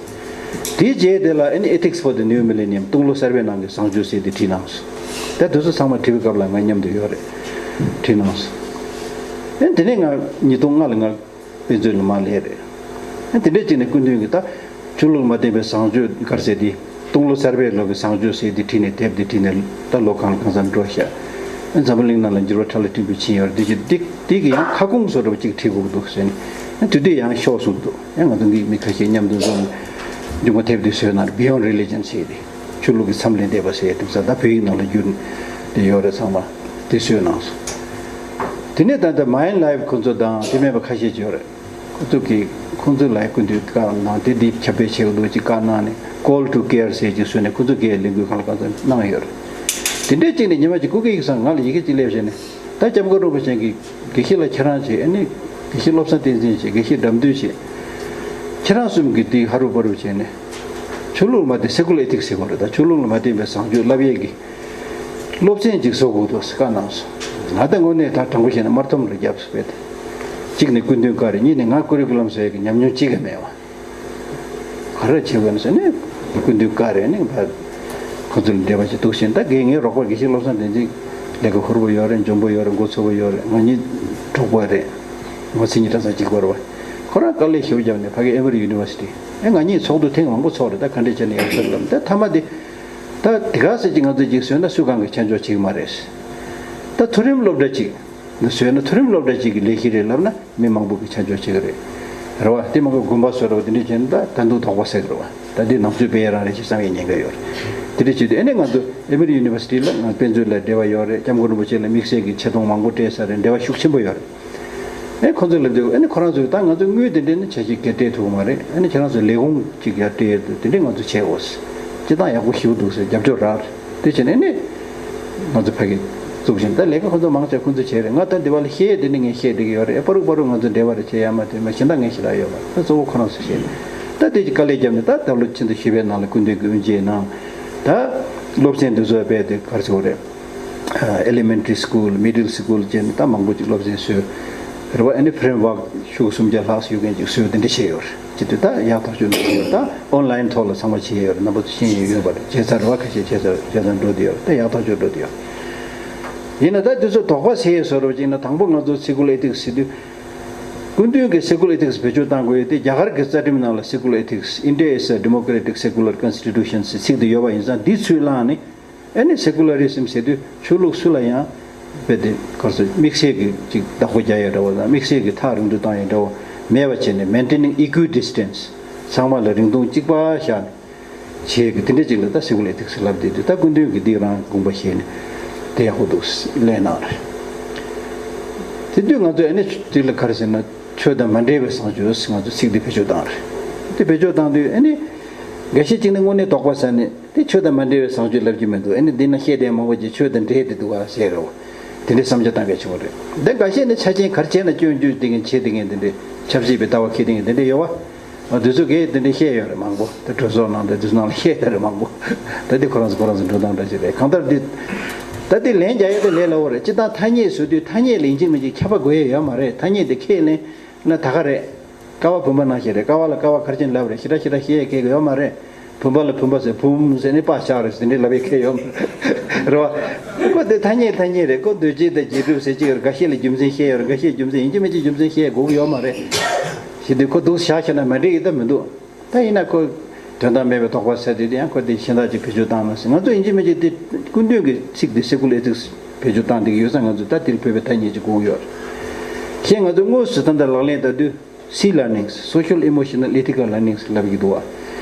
དེའི་རྗེས་དེ་ལ་ཨ་ནི་Ethics for the New Millennium། སྟོང་ལོ་གསར་པའི་ནང་གི་བཟང་སྤྱོད་ཟེར་དེ་བྲིས་གནང་སོང་། ད་དེ་ཚོ་ཚང་མ་བྲིས་པའི་སྐབས་ལ་ང་མཉམ་དུ་ཡོད་རེད། བྲིས་གནང་སོང་། ཨ་ནི་དེ་ནས་ང་ཉིས་སྟོང་ལྔ་ལ་ང་དཔེ་མཛོད་ལ་མར་སླེབས་རེད། ཨ་ནི་དེ་འདྲའི་ཅིག་ནས་སྐུ་མདུན་གྱིས་ད་ཆོས་ལུགས་མ་བསྟན་པའི་བཟང་སྤྱོད་ག་རེ་ཟེར་དེ། སྟོང་ལོ་གསར་པའི་ལོ་གི་བཟང་སྤྱོད་ཟེར་དེ་བྲིས་ནས་དེབ་དེ་བྲིས་ནས་ད་ལོ་གང་ལ་གང་འཚམ་འགྲོ་ཤག་ཨ་ནི་འཛམ་བུ་གླིང་ནང་ལ་འགྱུར་བ་ཕྲ་ལ་ཕྲན་བུ་ཕྱིན་ཡོད་རེད། དེ་ཅིག་དེ་དེ་གི་ཡང་ཁ་སྐོང་བཟོ་འདྲ་བ་ཅིག་བྲིས་དགོས་འདུག་ཟེར་ནས། ཨ་ནི་དེ་དུས་ཡང་ཤོག་གསུངས་འདུག་ཡང་ང་ཚོ་གི་མི་ཁ་ཤས་མཉམ་དུ་འཛོམས་ནས་མཇུག་མ་དེབ་དེ་བཟོས་ན་Beyond Religion ཟེར་དེ། ཆོས་ལུགས་ཀྱི་མཚམས་ལས་འདས་པ་ཟེར་ཡ་དེ་ཚོ་ད་བོད་ཡིག་ནང་ལ་བསྒྱུར་དེ་ཡོད་རེད། ཚང་མ་དེ་བཟོས་གནང་སོང་། དེ་ནས་ད་ལྟ་Mind Life ཁོ་ཚོ་དང་དེ་མིན་པ་ཁ་ཤས་ཅིག་ཡོད་རེད། ཁོ་ཚོ་གིས་ཁོ་ཚོ་ལ་སྐུ་མདུན་བཀའ་གནང་དེ་འདི་ཁྱབ་སྤེལ་བྱེད་དགོས་འདུག་ཅིག་བཀའ་གནང་ནས་Call to Care ཟེར་ཅིག་བཟོས་ནས་ཁོ་ཚོ་གིས་ལས་འགུལ་གང་ལ་གང་འཚམ་གནང་ཡོད་རེད། དེ་འདྲའི་ཅིག་ནས་ཉི་མ་གཅིག་སྐུ་སྒེར་ཡིག་ཚང་ང་ལ་ཡི་གེ་ཅིག་སླེབས་བྱས་ནས། ད་སྐྱབས་མགོན་རིན་པོ་ཆེ་གིས་དགེ་བཤེས་ལགས་ཁྱེད་རང་བྱས་ཨ་ནི་དགེ་བཤེས་བློ་བཟང་བསྟན་འཛིན་བྱས། དགེ་བཤེས་དགྲ་འདུལ་བྱས། ཁྱེད་རང་གསུམ་གྱིས་དེ་ཧ་རུ་པ་རུ་བྱས་ནས་ཆོས་ལུགས་མ་བསྟན་Secular Ethics ཟེར་བ་རེད། ད་ཆོས་ལུགས་ལ་མ་བརྟེན་པའི་བཟང་སྤྱོད་བསླབ་ཡས་ཀྱི་སློབ་ཚན་ཅིག་བཟོ་དགོས་འདུག་ཟེར་བཀའ་གནང་སོང་། ང་ད་དངོས་གནས་ད་དྲང་པོ་བཤད་ན་དམར་འཐོམ་རེ་བརྒྱབ་སོང་བས། གཅིག་ནས་སྐུ་མདུན་བཀའ་རེད། གཉིས་ནས་ང་ཀུ་རི་ཀུ་ལམ་བཟོ་ཡས་ཀྱི་ཉམས་མྱོང་གཅིག་ཀྱང་མེད་པ། ག་རེ་བྱེད་དགོས་ན་ཟེར་ནས་སྐུ་མདུན་བཀའ་རེ་ནས་ད་ཁོ་ཚོ་ལ་འབྲེལ་བ་ཞིག་འདུག་ཟེར། ད་གལ་ངའི་རོགས་པ་དགེ་བཤེས་བློ་བཟང་བསྟན་འཛིན་ལས་ཀ་ཧུར་པོ་ཡོད་རེད། འཇོན་པོ་ཡོད་རེད། མགོ་ཚོས་པོ་ཡོད་རེད། ང་གཉིས་གྲོགས་པོ་རེད། ང་མཚན་ཉིད་གྲྭ་ཚང་གཅིག་པ་རེད་པ། ཁོ་རང་དཀའ་ལས་ཞེ་པོ་བརྒྱབ་ནས་ཕ་གི་Emory University། ཨེ་ང་གཉིས་ཚོགས་འདུ་ཐེངས་མང་པོ་ཚོགས་རེད། ད་ག་འདྲས་བྱས་ནས་ཡག་ས་ལབ་ད་མཐའ་མ་དེ། ད་དེ་ག་ཟེར་གྱི་ང་ཚོ་གཅིག་བཟོས་ན་སུ་གང་གིས་ཆ་འཇོག་བྱེད་ཀྱི་མ་རེད། ད་མཐོ་རིམ་སློབ་གྲྭ་གཅིག་འདི་བཟོས་ན་མཐོ་རིམ་སློབ་གྲྭ་གཅིག་གི་ལས་གཞི་རེད་ལབ་ན་མི་མང་པོ་གིས་ཆ་འཇོག་བྱེད་ཀྱི་རེད། རེད་བ། དེ་མ་གཏོགས་དགོན་པ་བཟོ་རེད་བ། དེ་འདྲས་བྱས་ན་ད་ད་དུང་དོགས་པ་ཟེར་གི་རེད་བ། ད་དེ་ནང་ཆོས་སྤེལ་ཡས་རང་རེད་ཅེས་བསམ་ཡས་ཉེན་ཁ་ཡོད་རེད། དེ་འདྲས་བྱེད་དུས་ཨེ་ནས་ང་ཚོ་Emory University ལ་ང་དཔེ་མཛོད་ལ་འབྲེལ་བ་ཡོད་རེད། སྐྱབས་མགོན་རིན་པོ་ཆེ་ལ་དམིགས་བསལ་གྱི་ཆེ་མཐོང་མང་པོ་སྤྲད་ས་རེད། འབྲེལ་བ་ཤུགས་ཆེན་པོ་ཡོད་རེད། ཨེ་ཁོ་ཚོ་ལབ་དུས་ཨེ་ནི་ཁོ་རང་ཚོས་ད་ང་ཚོ་དངུལ་དེ་འདྲས་ནི་བྱ་བྱེད་ག་སྤྲད་ཐུབ་ཀྱི་མ་རེད། ཨེ་ནི་ཁྱེད་རང་ཚོ་ལས་ཁུངས་ཅིག་ཡར་སྤྲད་ཡས་འདུག་དེ་འདྲས་ང་ཚོ་བྱས་འོ་ཟེར། སྤྱིར་བཏང་ཡག་པོ་ཞེ་པོ་འདུག་ཟེར་རྒྱབ་སྐྱོར་རག་རེད། དེ་བྱས་ནས་ཨེ་ནི་ང་ཚོ་ཕ་གི་བཙུགས་བཞིན། ད་ལས་ཀ་ཁོ་ཚོ་མང་ཆེ་ཁོ་ཚོས་བྱས་རེད། ང་ད་འདི་བ་ལ་བཤད་ཡས་དེ་ནི་ངས་བཤད་བསྡད་ཀྱི་ཡོད་རེད། ཨེ་པ་རུག་པ་རུག་ང་ཚོ་འབྲེལ་བ་རེ་བྱེད་ཡ་མ་དེ་མ་གཞན་དག་ངས་ཞེ་དྲག་ཡོད་མ་རེད། ད་གཙོ་བོ་ཁོ་རང་ཚོས་བཤད། ད་དེ་ཅིག་དཀའ་ལས་བརྒྱབ་ནས་ད་ད་ལོ་ཕྱི་ཟླ་བཞི་པའི་ནང་ལ་སྐུ་མདུན་གྱིས་དབུ་འབྱེད་གནང་། ད་སློབ་ཚན་འདི་ཚོ་རྦད་དེ་ག་རེ་ཟེར་དགོས་རེད། Elementary School, Middle School བྱས་ནས་ད་མང་པོ་ཅིག་སློབ་ཚན་བཟོས། རེད་བ། ཨ་ནི་framework ཤོག་གུ་སུམ་བརྒྱ་ལྷག་ཙམ་ཡོད་མཁན་ཅིག་བཟོས། དེ་འདྲ་བྱས་ཡོད་རེད། ཅི་དུས་ད་ཡག་ཐག་ཆོད་འགྲོ་གི་ཡོད། ད་online ཐོག་ལ་ཚང་མ་བྱས་ཡོད་རེད། རྣམ་པ་ཚོ་ཤེས་ཡོན་ཡོད་པ་རེད། བྱས་ཚར་རེད་བ། ཁ་ཤས་བྱས་ཚར་བྱས་ཙང་འགྲོ་བསྡད་ཡོད་རེད། ད་ཡག་ཐག་ཆོད་འགྲོ་བསྡད་ཡོད། ཡིན་ན་ད་དེ་ཚོ་དོགས་པ་ཟེར་ཡས་བཟོ་འདྲ་ཅིག་ཡིན་ན། དང་པོ་ང་ཚོ་Secular Ethics ཟེར་དུས། སྐུ་མདུན་གྱིས་Secular Ethics བེད་སྤྱོད་གཏང་དགོས་ཡས་དེ། རྒྱ་གར་གྱི་རྩ་ཁྲིམས་ནང་ལ་Secular Ethics, India is a democratic secular constitution ཟེར་ཚིག་དེ་ཡོད་པ་ཡིན་ཙང་། འདི་ཚུར་བླངས་ནས། ཨ་ནི་Secularism ཟེར་དུས་ཆོས་ལུགས་སུ་ལ་ཡང་རྦད་དེ་ག་རེ་ཟེར། དམིགས་བསལ་གྱི་ཅིག་བདག་པོ་རྒྱག་ཡ་འདྲ་བོ་དང་། དམིགས་བསལ་གྱི་ཐག་རིང་དུ་བཏང་ཡ་འདྲ་བོ་མེད་པ་བྱས་ནས། Maintaining equidistance། ཚང་མ་ལ་རིང་ཐུང་གཅིག་པ་བཞག་ནས་བྱེད་ཀྱི་དེ་འདྲ་ཅིག་ལ་ད་Secular Ethics ལབ་བསྡད་དུས། ད་སྐུ་མདུན་གྱིས་འདི་རང་དགོངས་པ་བཞེས་ནས་དེ་ཡག་པོ་འདུག་གླེང་གནང་རེད། དེ་དུས་ང་ཚོས་ཨ་ནི་དེ་ལ་ག་རེ་ཟེར་ན། ཆོས་དང་མ་འབྲེལ་བའི་བཟང་སྤྱོད་ཟེར་ང་ཚོས་ཚིག་འདི་བེད་སྤྱོད་བཏང་རེད། དེ་བེད་སྤྱོད་བཏང་དུས་ཨ་ནི། འགའ་ཤས་ཅིག་ནི་དངོས་གནས་དོགས་པ་ཟ་ནས། དེ་ཆོས་དང་མ་འབྲེལ་བའི་བཟང་སྤྱོད་ལབ་ཀྱི་མི་འདུག་ཨ་ནི་འདི་ན་བཤད་བསྡད་མང་པོ་ཅིག་ཆོས་དང་འབྲེལ་བསྡད་འདུག་ག་ཟེར་རོ། དེ་འདྲའི་བསམ་འཆར་བཏང་མཁན་བྱུང་བ་རེད། འདི་འགའ་ཤས་ནི་ཆ་རྐྱེན་ག་རེ་བྱས་ན་སྐྱོན་བརྗོད་བསྡད་མཁན་བྱེད་བསྡད་མཁན་དེ་འདྲའི་ཆབ་སྲིད་པའི་ལྟ་བ་འཁྱེར་བསྡད་མཁན་དེ་འདྲ་ཡོད་བ། འོ་དེ་ཚོ་གིས་དེ་འདྲའི་བཤད་ཡོད་རེད་མང་པོ། ད་གྲོས་ཚོགས་ནང་དུ་དེ་ཚོ་ནང་ལ་བཤད་ཡོད་རེད་མང་པོ། ད་དེ་ཁོ་རང་ཚོ་ཁོ་རང་ཚོ་འགྲོ་སྟངས་འདྲ་ཞིག་རེད། གང་ལྟར་འདི་ད་དེ་ལན་རྒྱག་ཡ་དེ་ལས་སླ་བོ་རེད། སྤྱིར་བཏང་ཐ་སྙད་བཟོ་དུས་ཐ་སྙད་ལ་ཡིན་གཅིག་མིན་གཅིག་ཁྱབ་པ་དགོས་ཡ་ཡོད་མ་རེད། ཐ་སྙད་དེ་ཁས་ལེན་ན་ད་ག་རེད། ཀ་བ་བུམ་པ་ནང་བཞིན་རེད། ཀ་བ་ལ་ཀ་བ་ག་རེ་བྱས་ནས་ལབ་རེད། ཞེ་དྲག་ཞེ་དྲག་བཤད་ཡ་གལ་ཡོད་མ་རེད། བུམ་པ་ལ་བུམ་པ་ཟེར། བུམ་ཟེར་ནས་པ་ཆགས་རེད་ཟེར་འདྲ་ལབ་ཡ་གལ་ཡོད་མ་རེད། རེད་བ། ཁོ་དེ་ཐ་སྙད་ཐ་སྙད་རེད། ཁོ་འདུས་བྱས་དང་རྗེས་གྲུབ་ཟེར་གཅིག་ཡོད་རེད། འགའ་ཤས་ལ་རྒྱུ་མཚན་བཤད་ཡོད་རེད། འགའ་ཤས་རྒྱུ་མཚན་ཡིན་གཅིག་མིན་གཅིག་རྒྱུ་མཚན་བཤད་དགོས་ཀྱི་ཡོད་མ་རེད། ཞེས་དུས་ཁོ་འདུག་བཞག་བྱས་ན་མ་འགྲིག་ཡི་ད་མི་འདུག་ད་ཡིན་ན་ཁོ་དོན་དག་མེད་པའི་དོགས་པ་ཟེར་དུས་དེ་ཡང་ཁོ་དེ་གཞན་དག་ཅིག་བེད་སྤྱོད་བཏང་ན་ཟེར། ང་ཚོ་ཡིན་གཅིག་མིན་གཅིག་དེ་སྐུ་མདུན་གྱི་ཚིག་དེ་Secular Ethics བེད་སྤྱོད་བཏང་བསྡད་ཀྱི་ཡོད་ཙང་། ང་ཚོས་ད་དེ་ལ་བོད་པའི་ཐ་སྙད་ཅིག་དགོས་ཀྱི་ཡོད་རེད། གཞན་ང་ཚོས་དངོས་སུ་ད་ལྟ་ལག་ལེན་བསྟར་དུས། C learnings, social emotional ethical learnings ལབ་ཀྱི་འདུག་བ།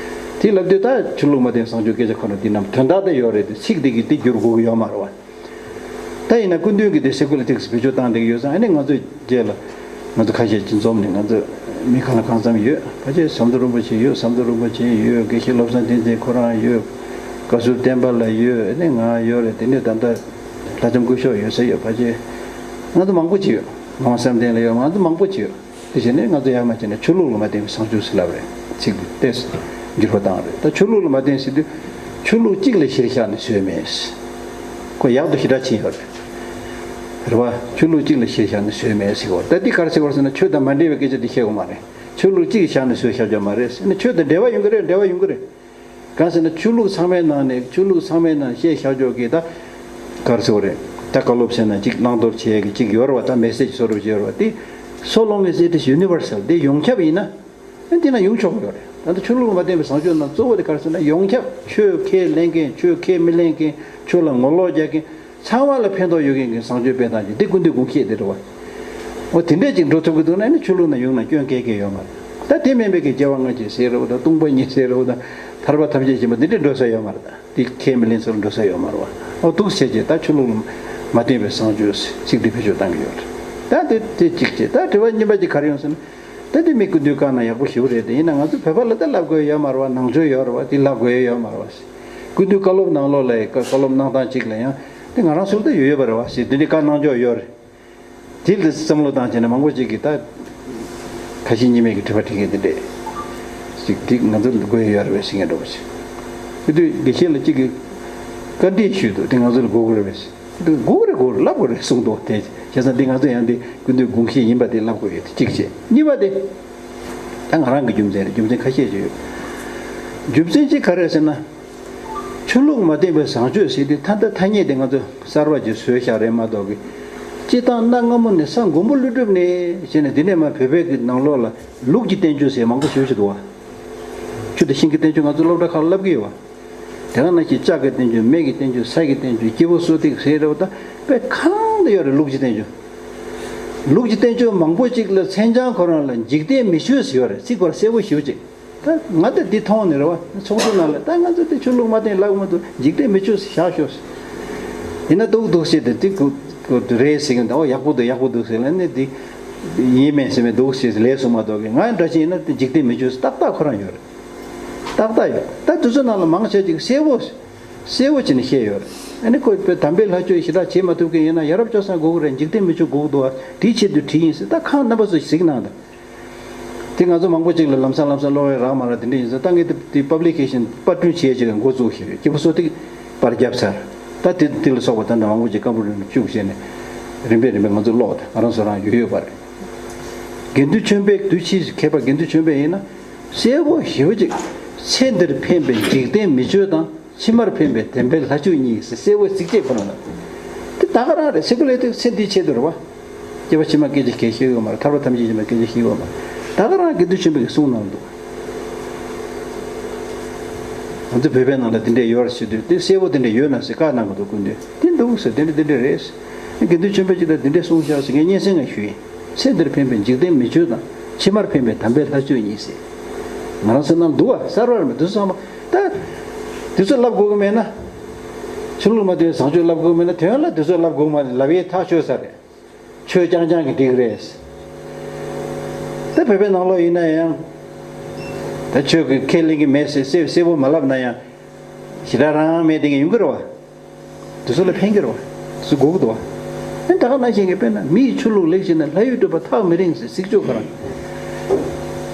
དེ་ལབ་དུས་ད་ཆོས་ལུགས་མ་བརྟེན་བཟང་སྤྱོད་སྐད་ཆ་ཁོ་ན་འདི་རྣམས་དོན་དག་དེ་ཡོད་རེད་དེ། ཚིག་འདི་གིས་འདི་བསྒྱུར་དགོས་ཀྱི་ཡོད་མ་རེད་བ། ད་ཡིན་ན་སྐུ་མདུན་གྱིས་དེ་སེ་ཀུ་ལར་ཨི་ཐིག་སི་བེད་སྤྱོད་བཏང་བསྡད་ཀྱི་ཡོད་ཙང་། ཨ་ནི་ང་ཚོའི་རྗེས་ལ་ང་ཚོ་ཁ་ཤས་ཅིག་འཛོམས་ནས། ང་ཚོ་མི་གང་ལ་གང་འཚམ་ཡོད། ཕལ་ཆེར་ཟམ་གདོང་རིན་པོ་ཆེ་ཡོད། ཟམ་གདོང་རིན་པོ་ཆེ་ཡོད། དགེ་བཤེས་བློ་བཟང་བསྟན་འཛིན་ཁོ་རང་ཡོད། བཀའ་ཟུར་བསྟན་པ་ལགས་ཡོད། ཨ་ནི་ང་ཡོད་རེད། དེ་ནས་ད་ལྟ་ལྷ་ལྕམ་སྐུ་ཞབས་ཡོད་ས་ཡོད། ཕལ་ཆེར་ང་ཚོ་མང་པོ་ཅིག་ཡོད། ངག་དབང་བསམ་གཏན་ལགས་ཡོད། ང་ཚོ་མང་པོ་ཅིག་ཡོད། དེ་བྱས་ནས་ང་ཚོ་ཡར་མར་བྱས་ནས་ཆོས་ལུགས་ལ་མ་བརྟེན་པའི་བཟང་སྤྱོད་ཟེར་ལབ་རེད། ཚིག་འདི་ཏོག་ཙམ་འགྱུར་བ་བཏང་རེད། ད་ཆོས་ལུགས་ལ་མ་བརྟེན་ཟེར་དུས་ཆོས་ལུགས་གཅིག་ལ་གཞིར་བཞག་ནས་བཟོས་མེད། ཁོ་ཡག་ཏུ་ཞེ་དྲག་ཕྱིན་ཡོད་རེད། རེད་བ། ཆོས་ལུགས་གཅིག་ལ་གཞིར་བཞག་ནས་བཟོས་མེད་ཟེར་བ། ད་འདི་ག་རེ་ཟེར་བ་རེད་ཟེར་ན། ཆོས་དང་མ་འབྲེལ་བའི་སྐད་ཆ་འདི་བཤད་དགོས་མ་རེད། ཆོས་ལུགས་གཅིག་བཞག་ནས་བཟོས་བཞག་རྒྱུ་མ་རེད་ཟེར་ན། ཆོས་དང་འབྲེལ་བ་ཡོང་གི་རེད། འབྲེལ་བ་ཡོང་གི་རེད། གང་ཟེར་ན་ཆོས་ལུགས་ཚང་མའི་ནང་ནས། ཆོས་ལུགས་ཚང་མའི་ནང་བཤད་བཞག་ཆོག་གི། ད་ག་རེ་ཟེར་བ་རེད། ད་བཀའ་སློབ་ཟེར་ན་གཅིག་བླང་དོར་བྱེད་ཀྱི་གཅིག་ཡོད་རེད་བ། ད་མེ་སེ་ཇི་བཟོ་འདྲ་བྱས་ཡོད་རེད་བ། དེ་so long as it is universal, དེ་ཡོངས་ཁྱབ་ཡིན་ན། ཨ་དེ་ན་ཡོང་ཆོག་གི་ཡོད་རེད། ད་ལྟ་ཆོས་ལུགས་ལ་མ་བརྟེན་པའི་བཟང་སྤྱོད་ནང་གཙོ་བོ་དེ་ག་རེ་ཟེར་ན། ཡོངས་ཁྱབ། ཆོས་ཁས་ལེན་མཁན། ཆོས་ཁས་མི་ལེན་མཁན། ཆོས་ལ་ངོ་ལོག་རྒྱག་མཁན། ཚང་མ་ལ་ཕན་ཐོགས་ཡོད་མཁན་གྱི་བཟང་སྤྱོད་སྤེལ་སྟངས་ཀྱི་དེ་སྐུ་མདུན་དགོངས་བཞེད་དེ་རེད་བ། འོ་དེ་འདྲས་ཅིག་འགྲོ་ཐུབ་ཀྱི་འདུག་ན། ཨ་ནི་ཆོས་ལུགས་ནང་ཡོང་ན་སྐྱོན་གང་ཡང་ཡོད་མ་རེད། ད་དེ་མིན་པའི་གི་སྐྱེ་བ་སྔ་ཕྱི་ཟེར་རེད་བ། ད་སྟོང་པ་ཉིད་ཟེར་རེད་བ། ད་ཐར་པ་ཐམས་ཅད་མཁྱེན་པ་འདི་འདྲས་འགྲོ་ས་ཡོད་མ་རེད། ད་དེ་ཁས་མི་ལེན་ཚུལ་འགྲོ་ས་ཡོད་མ་རེད་བ། འོ་འདུག་བྱས་བྱས་ད་ཆོས་ལུགས་ལ་མ་བརྟེན་པའི་བཟང་སྤྱོད་ཚིག་འདི་བེད་སྤྱོད་བཏང་གི་ཡོད་རེད། ད་དེ་དེ་གཅིག་བྱས། ད་དྲི་བ་གཉིས་པ་ཅིག་ག་རེ་ཡོང་ཟེར་ན། ད་དེ་མི་སྐུ་མདུན་བཀའ་གནང་ཡག་པོ་ཞེ་པོ་རེད། དེ་ཡིན་ན་ང་ཚོ་བོད་པ་ལ་ད་ལབ་དགོས་ཡོད་མ་རེད་བ། ནང་ཆོས་ཡོད་རེད་བ། དེ་ལབ་དགོས་ཡོད་མ་རེད་བ། སྐུ་མདུན་བཀའ་སློབ་ནང་ལོགས་ལ་ཡང་། བཀའ་སློབ་གནང་སྟངས་ཅིག་ལ་ཡང་དེ་ང་རང་ཚོ་ལ་ད་ཡོད་ཡོད་པ་རེད་བ་ཟེར། དེ་འདྲའི་བཀའ་གནང་ཕྱོགས་ཡོད་རེད། དེ་ལ་བསམ་བློ་བཏང་བྱས་ནས་མང་པོ་ཅིག་གིས་ད་ཁ་ཞེ་གཉིས་མེད་ཀྱི་དྲི་བ་དྲི་མཁན་དེ་འདྲས་ཅིག་དེ་ང་ཚོ་ལ་དགོས་ཡོད་རེད་པས་ཟེར་མཁན་འདྲ་པོ་ཞིག་དེ་དུས་དགེ་བཤེས་ལགས་གཅིག་གིས་བཀའ་འདྲི་ཞུས་འདུག་དེ་ང་ཚོ་ལ་དགོས་ཀྱི་རེད་པས་ཟེར། དེ་དུས་དགོས་ཀྱི་རེད། དགོས་རེད། ལབ་དགོས་རེད་གསུངས་འདུག་དེ་བྱས་ཙང་དེ་ང་ཚོ་ཡང་དེ་སྐུ་མདུན་དགོངས་བཞེད་ཡིན་པ་དེ་ལབ་དགོས་ཡོད། དེ་གཅིག་བྱས། གཉིས་པ་དེ་ད་ང་རང་གི་རྒྱུ་མཚན་རེད། རྒྱུ་མཚན་ཁ་ཤས་ཅིག་ཡོད། རྒྱུ་མཚན་གཅིག་ག་རེ་རེད་ཟེར་ན། ཆོས་ལུགས་མ་བརྟེན་པའི་བཟང་སྤྱོད་ཟེར་དུས་ད་ལྟ་ཐ་སྙད་དེ་ང་ཚོ་གསར་པ་ཅིག་བཟོས་བཞག་རེད་མ་གཏོགས་ཀྱི། སྤྱིར་བཏང་གནའ་སྔ་མོ་ནས་ས་མགོན་པོ་ཀླུ་སྒྲུབ་ནས་བྱས་ནས་འདི་ནས་མར་བོད་པའི་གི་ནང་ལོགས་ལ་ལུག་གི་བསྟན་བཅོས་ཟེར་མང་པོ་བཟོས་བཞག་འདུག་བ། ཆུ་དང་ཤིང་གི་བསྟན་བཅོས་ང་ཚོ་སློབ་གྲྭ་ཁག་ལ་བསླབ་ཀྱི་ཡོད་བ། དེ་ག་ནང་བཞིན་ལྕགས་ཀྱི་བསྟན་བཅོས། མེ་གི་བསྟན་བཅོས། ས་གི་བསྟན་བཅོས། སྐྱེས་བུ་གསོ་སྟེགས་ཟེར་རེད་བ། ད་དཔེ་གང་དུ་ཡོད་རེད་ལུག་གི་བསྟན་བཅོས། ལུག་གི་བསྟན་བཅོས་མང་པོ་ཅིག་ལ་མཚན་བྱང་ཁོ་རང་ལ་འཇིག་རྟེན་མི་ཆོས་ཟེར་ཡོད་རེད། ཚིག་ཁོ་རང་གསལ་པོ་ཞེ་པོ་ཅིག་ད་ང་ད་འདི་མཐོང་ནས་རེད་བ། ཚོགས་འདུ་ནང་ལ་ད་ང་ཚོ་དེ་ཆོས་ལུགས་མ་བརྟེན་ལབ་མ་འདུག་འཇིག་རྟེན་མི་ཆོས་བཞག་ཤོག་ཡིན་ན་འདུག་འདུག་ཟེར་ཏེ་དེ་གོ་གོ་རེད་ཟེར་གི་འདུག་འོ་ཡག་པོ་འདུག་ཡག་པོ་འདུག་ཟེར་ལབ་ནས་དེ་ཡིན་མིན་ཟེར་མི་འདུག་ཟེར་ལབ་སོང་མ་གཏོགས་ཀྱི། ང་འདྲ་ཅིག་ཡིན་ན་དེ་འཇིག་རྟེན་མི་ཆོས་ཏག་ཏག་ཁོ་རང་ཡོད་རེད། ཏག་ཏག་ཡོད། ད་དེ་ཚོ་ནང་ལ་མང་ཆེ་ཅིག་གསལ་པོ་གསལ་པོ་བྱས་ནས་བཤད་ཡོད་རེད། ཨ་ནི་ཁོ་དམ་པའི་ལྷ་ཆོས་ཞེ་དྲག་བྱེད་མ་ཐུབ་མཁན་ཡིན་ན་ཡ་རབས་སྤྱོད་བཟང་དགོས་ཀྱི་རེད། འཇིག་རྟེན་མི་ཆོས་དགོས་ཀྱི་འདུག་བ། དེའི་ཆེད་དུ་བྲིས་ཡིན་ཟེར། ད་ཁག་རྣམ་པ་ཚོ་གཟིགས་གནང་དང་། དེ་ང་ཚོ་མང་པོ་ཅིག་ལ་ལམ་སང་ལམ་སང་ཀློག་ཡས་རག་མ་རག་དེ་འདྲ་ཡིན་ཙང་། ད་ངས་དེ་དེ་པབ་ལི་ཀེ་ཤན་པར་སྐྲུན་བྱེད་ཡས་ཅིག་འགོ་བཙུགས་ཤིག་སྐྱིད་པོ་གསོ་ཐིག་པར་བརྒྱབ་ཚར། ད་དེ་དེ་ལ་སོགས་པ་ད་ནང་མང་པོ་ཅིག་སྐམ་པོ་རིང་བཅུག་བྱས་ནས་རིམ་པས་རིམ་པས་ང་ཚོ་ཀློག་དང་། ང་རང་ཚོ་རང་ཡོད་ཡོད་པ་རེད། དགེ་འདུན་ཆོས་འཕེལ། དུས་ཕྱིས་མཁས་པ་དགེ་འདུན་ཆོས་འཕེལ་ཡིན་ན་གསལ་པོ་ཞེ་པོ་ཅིག་ཚེ་འདིར་ཕན་པའི་འཇིག་རྟེན་མི་ཆོས་དང་། ཕྱི་མར་ཕན་པའི་དམ་པའི་ལྷ་ཆོས་གཉིས་ཟེར་གསལ་པོ་གཟིགས་རྗེས་ཁོ་རང་ལ། དེ་ད་ག་རང་རེད། སེ་ཀུ་ལར་དེ་ཚེ་འདིའི་ཆེད་དུ་རེད་བ། སྐྱེ་བ་ཕྱི་མ་སྐད་ཆ་གང་ཡང་བཤད་ཀྱི་ཡོད་མ་རེད། ཐར་པ་ཐམས་ཅད་མཁྱེན་པའི་སྐད་ཆ་བཤད་ཀྱི་ཡོད་མ་རེད། ད་ག་རང་དགེ་འདུན་ཆོས་འཕེལ་གྱིས་གསུངས་གནང་འདུག་ང་ཚོ་བོད་པའི་ནང་ལ་དེ་འདྲས་ཡོད་རེད་ཟེར་དུས། དེ་གསལ་པོ་དེ་འདྲས་ཡོད་ན་ཟེར་བཀའ་གནང་གི་འདུག་སྐུ་མདུན། དེ་འདུག་ཟེར། དེ་འདྲས་དེ་འདྲས་རེད་ཟེར། དགེ་འདུན་ཆོས་འཕེལ་གྱིས་ད་དེ་འདྲས་གསུངས་ཤག་ཟེར། ངས་སྙན་སེང་ང་ཞུས་ཡིན། ཚེ་འདིར་ཕན་པའི་འཇིག་རྟེན་མི་ཆོས་དང་། ཕྱི་མར་ཕན་པའི་དམ་པའི་ལྷ་ཆོས་གཉིས་ཟེར། ང་རང་ཚོ་ནང་འདུག་བ། གསར་བར་མི་འདུག་བསམ་པ། ད་དེ་ཚོ་ལབ་དགོས་ཀྱི་མེད་ན། ཆོས་ལུགས་མ་བརྟེན་བཟང་སྤྱོད་ལབ་དགོས་ཀྱི་མེད་ན། དོན་ལ་དེ་ཚོ་ལབ་དགོས་ཀྱི་མ་རེད། ལབ་ཡས་ཐག་ཆོད་ས་རེད། ཆོས་རྐྱང་རྐྱང་གིས་འགྲིག་རེད། ད་བོད་པའི་ནང་ལོགས་ཡིན་ན་ཡང་། ད་ཆོས་ཀྱི་ཁས་ལེན་གྱི་མེད་ཟེར་གསལ་གསལ་པོ་མ་ལབ་ན་ཡང་། ཞེ་དྲག་རང་དབང་མེད་དེ་གི་ཡོང་གི་རེད་བ། དེ་ཚོ་ལ་ཕན་གྱི་རེད་བ། དེ་ཚོ་དགོས་ཀྱི་འདུག་བ། ཨ་ནི་ད་ག་ནང་བཞིན་གྱི་དཔེར་ན། མི་ཡི་ཆོས་ལུགས་ལེགས་བྱས་ན། ལྷ་ཡུལ་སྒྲུབ་པ་ཐག་མི་རིང་ཟེར་གཟིགས་ཆོག་ག་རང་།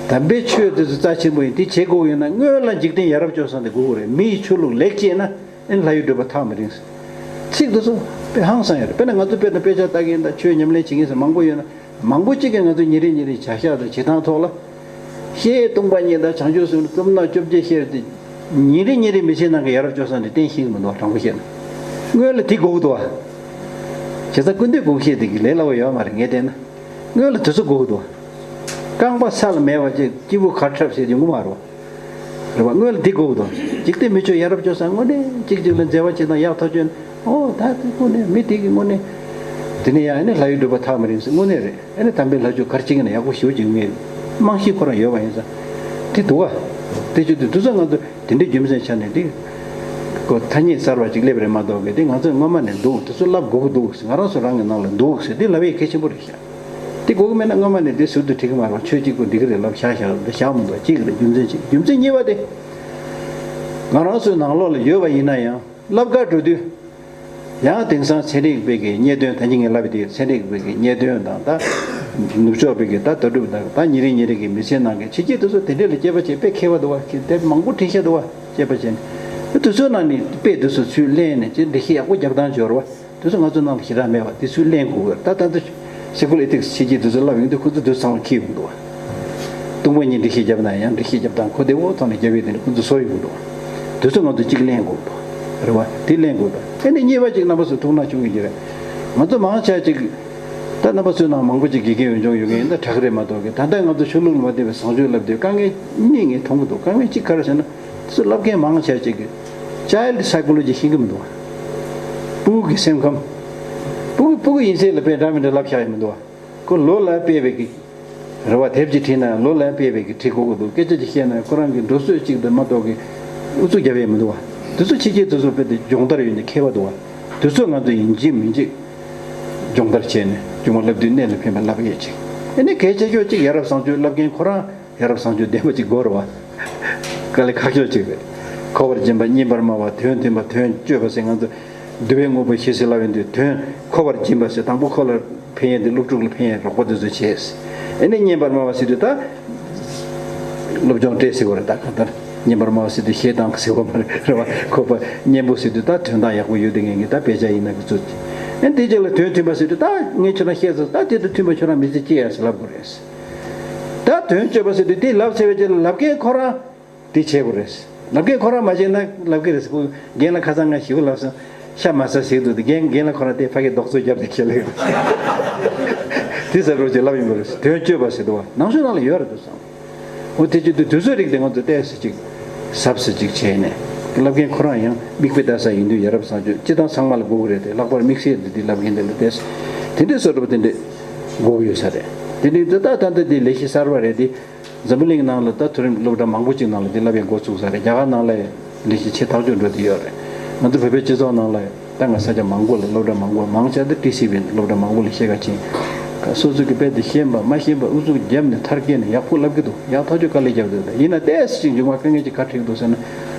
དམ་པའི་ཆོས་དེ་ཚོ་རྩ་ཆེན་པོ་ཡིན། དེ་བྱེད་དགོས་ཡོད་ན་སྔོན་ལ་འཇིག་རྟེན་ཡ་རབས་སྤྱོད་བཟང་དེ་དགོས་ཀྱི་རེད། མི་ཡི་ཆོས་ལུགས་ལེགས་བྱས་ན། ཨ་ནི་ལྷ་ཡུལ་སྒྲུབ་པ་ཐག་མི་རིང་ཟེར། ཚིག་དེ་ཚོ་དཔེ་ཧང་སང་ཡོད་རེད། དཔེར་ན་ང་ཚོ་དཔེར་ན་དཔེ་ཆ་ལྟ་མཁན་དང་ཆོས་ཉམས་ལེན་བྱེད་མཁན་ཟེར་མང་པོ་ཡོད་ན། མང་པོ་གཅིག་གིས་ང་ཚོ་ཉིན་རེ་ཉིན་རེའི་བྱ་གཞག་དང་བྱེད་སྟངས་ཐོག་ལ། བཤད་སྟོང་པ་ཉིད་དང་བྱང་ཆུབ་སེམས་རྩོམ་ན་བཅོ་བརྒྱད་བཤད་དེ། ཉིན་རེ་ཉིན་རེ་མི་ཚེ་ནང་གི་ཡ་རབས་སྤྱོད་བཟང་དེ་བསྟན་ཤེས་ཀྱི་མི་འདུག་དྲང་པོ་བཤད་ན། སྔོན་ལ་དེ་དགོས་ཀྱི་འདུག་བ། བྱས་ཙང་སྐུ་མདུན་དགོངས་བཞེད་དེ་གི་ལས་སླ་བོ་ཡོད་མ་རེད། ངས་བལྟས་ན། སྔོན་ལ་དེ་ཚོ་དགོས་ཀྱི་འདུག་བ། རྐང་པ་ས་ལ་མེད་པ་ཅིག་སྐྱིད་པོ་གར་འཁྲབ་བྱེད་ཡོང་གི་མ་རེད་བ། རེད་བ། སྔོན་ལ་འདི་དགོས་ཀྱི་འདུག་འཇིག་རྟེན་མི་ཆོས་ཡ་རབས་སྤྱོད་བཟང་དངོས་གནས་གཅིག་གཅིག་ལ་མཛའ་བ་བྱེད་སྟངས་ཡག་ཐག་ཆོད་ན། ཨོ་ད་དེ་དངོས་གནས་མི་དེ་གི་དངོས་གནས། དེ་ནས་ཡང་ཨ་ནི་ལྷ་ཡུལ་སྒྲུབ་པ་ཐག་མི་རིང་ཟེར་དངོས་གནས་རེད། ཨ་ནི་དམ་པའི་ལྷ་ཆོས་ག་རེ་བྱེད་ཀྱི་ན་ཡག་པོ་ཞེ་པོ་ཅིག་ངས་རྨང་གཞི་ཁོ་རང་ཡོད་པ་ཡིན་ཙང་། དེ་འདུག་ག་དེ་བྱེད་དུས་དུས་ཚོད་ང་ཚོ་དེ་འདྲའི་རྒྱུ་མཚན་ཆ་ནས་དེ་ཁོ་ཐ་སྙད་གསར་བ་ཅིག་སླེབས་རེད་མ་གཏོགས་གི་དེ་ང་ཚོས་སྔོན་མ་ནས་འདུག་དེ་ཚོ་ལབ་དགོས་ཀྱི་འདུག་ང་རང་ཚོ་རང་གི་ནང་ལ་འདུག་ཟེར་དེ་ལབ་ཡས་གལ་ཆེན་པོ་རེད་ཤག་དེ་དགོས་ཀྱི་མེད་ན་སྔོན་མ་ནས་དེ་ཟུར་དུ་ཁྲིད་ཀྱི་མ་རེད་བ། ཆོས་གཅིག་པུ་འགྲིག་གི་རེད་ལབ་བཞག་བཞག་འདི་བཞག་མི་འདུག་གཅིག་རེད་རྒྱུ་མཚན་གཅིག་རྒྱུ་མཚན་གཉིས་པ་དེ་ང་རང་ཚོའི་ནང་ལོགས་ལ་ཡོད་པ་ཡིན་ན་ཡང་ལབ་ག་འགྲོ་དུས། ཡང་དེང་སང་ཚན་རིག་པའི་གི་རྙེད་དོན་ད་གིན་ངས་ལབ་པའི་དེ་ཚན་རིག་པའི་གི་རྙེད་དོན་དང་ད་ནུབ་ཕྱོགས་པའི་གི་ད་ལྟ་གྲུབ་དང་ད་ཉིན་རེ་ཉིན་རེ་གི་མི་ཚེའི་ནང་གི་ཕྱི་རྒྱལ་དེ་ཚོ་དེ་འདྲས་ལ་དཔྱད་པ་བྱེད་དཔེ་མཁས་པ་འདུག་བ། དེབ་མང་པོ་བྲིས་ཤག་འདུག་བ། དཔྱད་པ་བྱས་ནས་དེ་ཚོའི་ནང་ནས་དཔེ་དེ་ཚོ་ཚུར་ལེན་ནས་ཅི་འགྲེལ་བཤད་ཡག་པོ་རྒྱབ་སྟངས་འབྱོར་བ་དེ་ཚོ་ང་ཚོ་ནང་ལ་ཞེ་དྲག་མེད་བ། དེ་ཚུར་ལེན་དགོས་གི་ད་ད་ལྟ་Secular Ethics ཕྱི་རྒྱལ་དེ་ཚོ་ལབ་ཡོང་དུས་ཁོ་ཚོ་དེ་ཚོ་ཚང་མ་ཁྱི་ཡོང་འདུག་བ། སྟོང་པ་ཉིད་འགྲེལ་བཤད་བརྒྱབ་ན་ཡང་འགྲེལ་བཤད་བརྒྱབ་སྟངས་ཁོ་དེ་འོ་ཐོག་ནས་རྒྱབ་ཡོད་དེ་ནི་ཁོ་ཚོ་བཟོ་ཡོང་གི་འདུག་དེ་ཚོ་ང་ཚོ་གཅིག་གླེང་དགོས་འདུག་རེད་བ། དེ་གླེང་དགོས་འདུག་ཨ་ནི་གཉིས་པ་གཅིག་རྣམ་པ་ཚོ་ཐུགས་སྣང་བྱུང་གི་རེད། ང་ཚོ་མང་ཆེ་གཅིག་ད་རྣམ་པ་ཚོའི་ནང་མང་པོ་གཅིག་དགེ་རྒན་འོས་སྦྱོང་ཡོད་མཁན་ཡིན་ན་དྲག་རེད་མ་གཏོགས་གི་ད་ལྟ་ང་ཚོ་ཆོས་ལུགས་ལ་མ་བརྟེན་པའི་བཟང་སྤྱོད་ལབ་དུས་དཀའ་ངལ་གཉིས་ངས་མཐོང་གི་འདུག་དཀའ་ངལ་གཅིག་ག་རེ་ཟེར་ན་དེ་ཚོ་ལབ་མཁན་མང་ཆེ་གཅིག་གི་Child Psychology ཤེས་ཀྱི་མི་འདུག་བ། སྤུ་གུ་གི་སེམས་ཁམས། སྤུ་གུ་སྤུ་གུ་ཡིན་ཚད་ལ་དཔེ་འདྲ་མི་འདྲ་ལབ་བཞག་ཡོད་མི་འདུག་བ། ཁོ་ལོ་ལ་དཔེ་བའི་གི་རེ་བ་དེབ་ཅིག་བྲིས་ན་ལོ་ལ་དཔེ་བའི་གི་བྲིས་དགོས་ཀྱི་འདུག་སྐད་ཆ་ཅིག་བཤད་ན་ཁོ་རང་གི་འགྲོ་སྲོལ་གཅིག་དང་མ་གཏོགས་གི་ཨུ་ཚུགས་རྒྱབ་ཡས་མི་འདུག་བ། དེ་ཚོ་ཕྱི་རྒྱལ་དེ་ཚོ་དཔེ་དེ་སྦྱོང་བརྡར་ཡོད་ནས་མཁས་པ་འདུག་བ། དེ་ཚོ་ང་ཚོ་ཡིན་གཅིག་མིན་གཅིག་སྦྱོང་བརྡར་བྱས་ནས་སྒྱུ་མ་བསླབ་དུས་གནད་ལ་ཕན་པ་བསླབ་ཡས་ཅིག་ཨ་ནི་གལ་ཆེ་ཤོས་གཅིག་ཡ་རབས་བཟང་སྤྱོད་བསླབ་མཁན་ཁོ་རང་ཡ་རབས་བཟང་སྤྱོད་ལྡན་པ་ཅིག་དགོས་རེད་བ། དཀའ་ལས་ཁག་ཤོས་ཅིག་རེད། མཁོ་བར་སྦྱིན་པ་སྙན་པར་སྨྲ་བ་དོན་མཐུན་པ་དོན་སྤྱོད་པ་ཟེར་ང་ཚོ་འདུལ་བའི་དངོས་པོ་བཞི་ཟེར་ལབ་ཡོང་དུས་དོན་མཁོ་བར་སྦྱིན་པ་ཟེར་དང་པོ་ཁོ་ལ་ཕན་ཡས་དེ་སློབ་ཕྲུག་ལ་ཕན་ཡས་རོགས་པ་དེ་ཚོ་བྱས། ཨ་ནི་སྙན་པར་སྨྲ་བ་ཟེར་དུས་ད་སློབ་སྦྱོང་སྤྲད་ཟེར་བ་རེད། ད་གང་ལྟར་སྙན་པར་སྨྲ་བ་ཟེར་དུས་གཞས་བཏང་ཟེར་བ་མ་རེད་རེད་བ། ཁོ་པ་སྙན་པོ་ཟེར་དུས་ད་དོན་དག་ཡག་པོ་ཡོད་དེ་ངེད་ཀྱི་ད་དཔེ་ཆ་ཡིན་ན་གི་ཚོད། ཨ་ནི་དེ་རྗེས་ལ་དོན་མཐུན་པ་ཟེར་དུས་ད་ངས་ཁྱོད་རང་བཤད་ཟེར་ད་དེ་དང་མཐུན་པ་ཁྱོད་རང་མི་ཚེ་སྐྱེལ་ཡ་ཟེར་ལབ་དགོས་རེད། ད་དོན་སྤྱོད་པ་ཟེར་དུས་དེ་ལབ་ཚར་བའི་རྗེས་ལ་ལབ་མཁན་ཁོ་རང་དེ་བྱེད་དགོས་རེད། ལབ་མཁན་ཁོ་རང་མ་བྱས་ན་ལབ་ཀྱི་རེད་ཟེར། ཁོ་རྒན་ལགས་ཁ་སང་ང་ཞི་བ་ལབ་སོང་། ཤ་མ་ཟ་ཟེར་འདུག་དེ་རྒན་རྒན་ལགས་ཁོ་རང་དེ་ཕ་གི་རྡོག་རྫོས་རྒྱབ་དེ་ཁྱེར་ལེ། དེ་ཟེར་རོགས་ཅེས་ལབ་ཡོང་གི་རེད། དོན་སྤྱོད་པ་ཟེར་འདུག་བ། ནང་ཆོས་ནང་ལ་ཡོད་རེད་འདུག་བསམ། འོ་དེ་བྱེད་དུས་དུས་ཚོད་རིགས་དེ་ང་ཚོ་ཏོག་ཙམ་ཅིག་ཟབ་ཙམ་ཅིག་བྱས་ནས་ལབ་མཁན་ཁོ་རང་ཡང་མིག་དཔེ་ལྟ་ས་ཡིན་དུས་ཡ་རབས་བཟང་སྤྱོད་སྤྱི་བཏང་ཚང་མ་ལ་དགོས་ཀྱི་རེད་དེ། ལྷག་པར་དམིགས་བསལ་དེ་དེ་ལབ་མཁན་དེ་ལ་ཏོག་ཙམ་དེ་འདྲའི་བཟོ་འདྲ་པོ་དེ་འདྲའི་དགོས་ཀྱི་ཡོད་ས་རེད། དེ་འདྲའི་འདི་ལྟ་ད་ལྟ་དེ་ལས་གཞི་གསར་པ་རེད་དེ། འཛམ་བུ་གླིང་ནང་ལ་ད་མཐོ་རིམ་སློབ་གྲྭ་མང་པོ་ཅིག་ནང་ལ་འདི་བསླབ་པའི་འགོ་ཚུགས་ས་རེད། རྒྱ་གར་ནང་ལ་ལས་གཞི་ཆེ་ཐག་ཆོད་འགྲོ་བསྡད་ཡོད་རེད། ང་ཚོ་བོད་པའི་སྤྱི་ཚོགས་ནང་ལ་ད་ང་ས་ཆ་མང་པོ་ལ་སློབ་གྲྭ་མང་པོ་མང་ཆེ་ད་ཏི་སི་བི་སློབ་གྲྭ་མང་པོ་ལ་ཤེས་ག་ཕྱིན། ད་སོ་སོ་གི་དཔེ་དེ་ཤེས་པ་མ་ཤེས་པ་ཨུ་ཚུགས་བརྒྱབ་ནས་མཐར་སྐྱེལ་ནས་ཡག་པོ་བསླབ་ཀྱི་འདུག་ཡག་ཐག་ཆོད་དཀའ་ལས་བརྒྱབ་འདུག་ད་ཡིན་ན་ཏོག་ཙམ་ཅིག་མཇུག་མ་དཀའ་ངལ་ཅིག་ག་འཕྲད་འདུག་ཟེར་ན་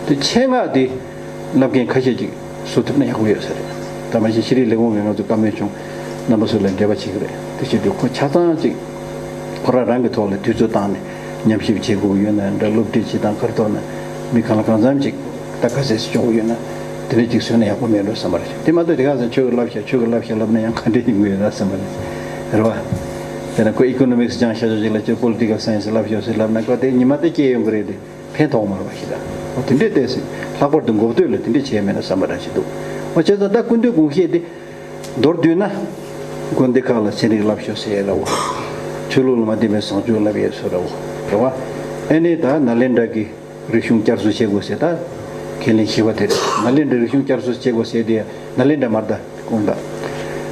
དེ་ཆེད་མངགས་དེ་བསླབ་མཁན་ཁ་ཤས་ཅིག་བཟོ་ཐུབ་ན་ཡག་པོ་ཡོད་ས་རེད། ད་མ་གཞི་ཤེས་རིག་ལས་ཁུངས་ཀྱིས་ང་ཚོ་བཀའ་མོལ་བྱུང་། རྣམ་པ་ཚོ་ལ་འབྲེལ་བ་བྱེད་ཀྱི་རེད། དེ་བྱེད་དུས་ཁོ་ཆ་ཚང་ཅིག་ཁོ་རང་རང་གི་ཐོག་ལ་དུས་ཚོད་བཏང་ནས་ཉམས་ཞིབ་བྱེད་དགོས་ཡོད་ན་འདྲ། སློབ་ཁྲིད་བྱེད་སྟངས་ག་རེ་ཐོག་ན་མི་གང་ལ་གང་འཚམ་ཅིག་ད་ག་ཚད་སུ་སྐྱོང་གི་ཡོད་ན་དེ་འདྲ་ཅིག་བཟོས་ན་ཡག་པོ་མེད་འགྲོ་བསམ་པ་རེད། དེ་མ་གཏོགས་དེ་ག་ཚད་ཆོས་ཀྱི་བསླབ་བྱ་ཆོས་ཀྱི་བསླབ་བྱ་ལབ་ན་ཡང་ག་འདྲ་ཡིན་དགོས་ཡོད་ན་བསམ་པ་རེད། རེད་བ། དེ་ན་ཁོ་ཨི་ཀོ་ནོ་མིག་སི་སྦྱངས་ཤག་ཆོས་ཅིག་ལ་ཆོས་པོ་ལི་ཊི་ཀལ་སའེན་སི་བསླབ་ཤོག་ཟེར་ལབ་ན་ཁོ་དེ་ཉི་མ་དེ་སྐྱེལ་ཡོང་གི་རེད་དེ། ཕན་ཐོགས་མ་རེད་པ་ཞིག་ད། འོ་དེ་འདྲས་ཏོག་ཙམ་ལྷག་པར་དུ་འགོ་སྟོད་ལ་དེ་འདྲས་བྱས་མེད་ན་བསམ་པ་འདྲ་ཞིག་འདུག་འོ་བྱས་ཙང་ད་སྐུ་མདུན་དགོངས་བཞེད་དེ་མདོར་བསྡུས་ན། དགོན་སྡེ་ཁག་ལ་ཚན་རིག་བསླབ་ཤོག་ཟེར་ཡས་ར་བོ། ཆོས་ལུགས་ལ་མ་བརྟེན་པའི་བཟང་སྤྱོད་བསླབ་ཡས་བཟོ་འདྲ་བོ། རེད་བ། ཨེ་ནས་ད་ནཱ་ལེནྡྲ་གི་རིག་གཞུང་བསྐྱར་གསོ་བྱེད་དགོས་ཟེར་ད། ཁས་ལེན་བཞི་པ་དེ་རེད། ནཱ་ལེནྡྲའི་རིག་གཞུང་བསྐྱར་གསོ་བྱེད་དགོས་ཟེར་དེ་ནཱ་ལེནྡྲ་མ་རེད་ད། དགོངས་དག་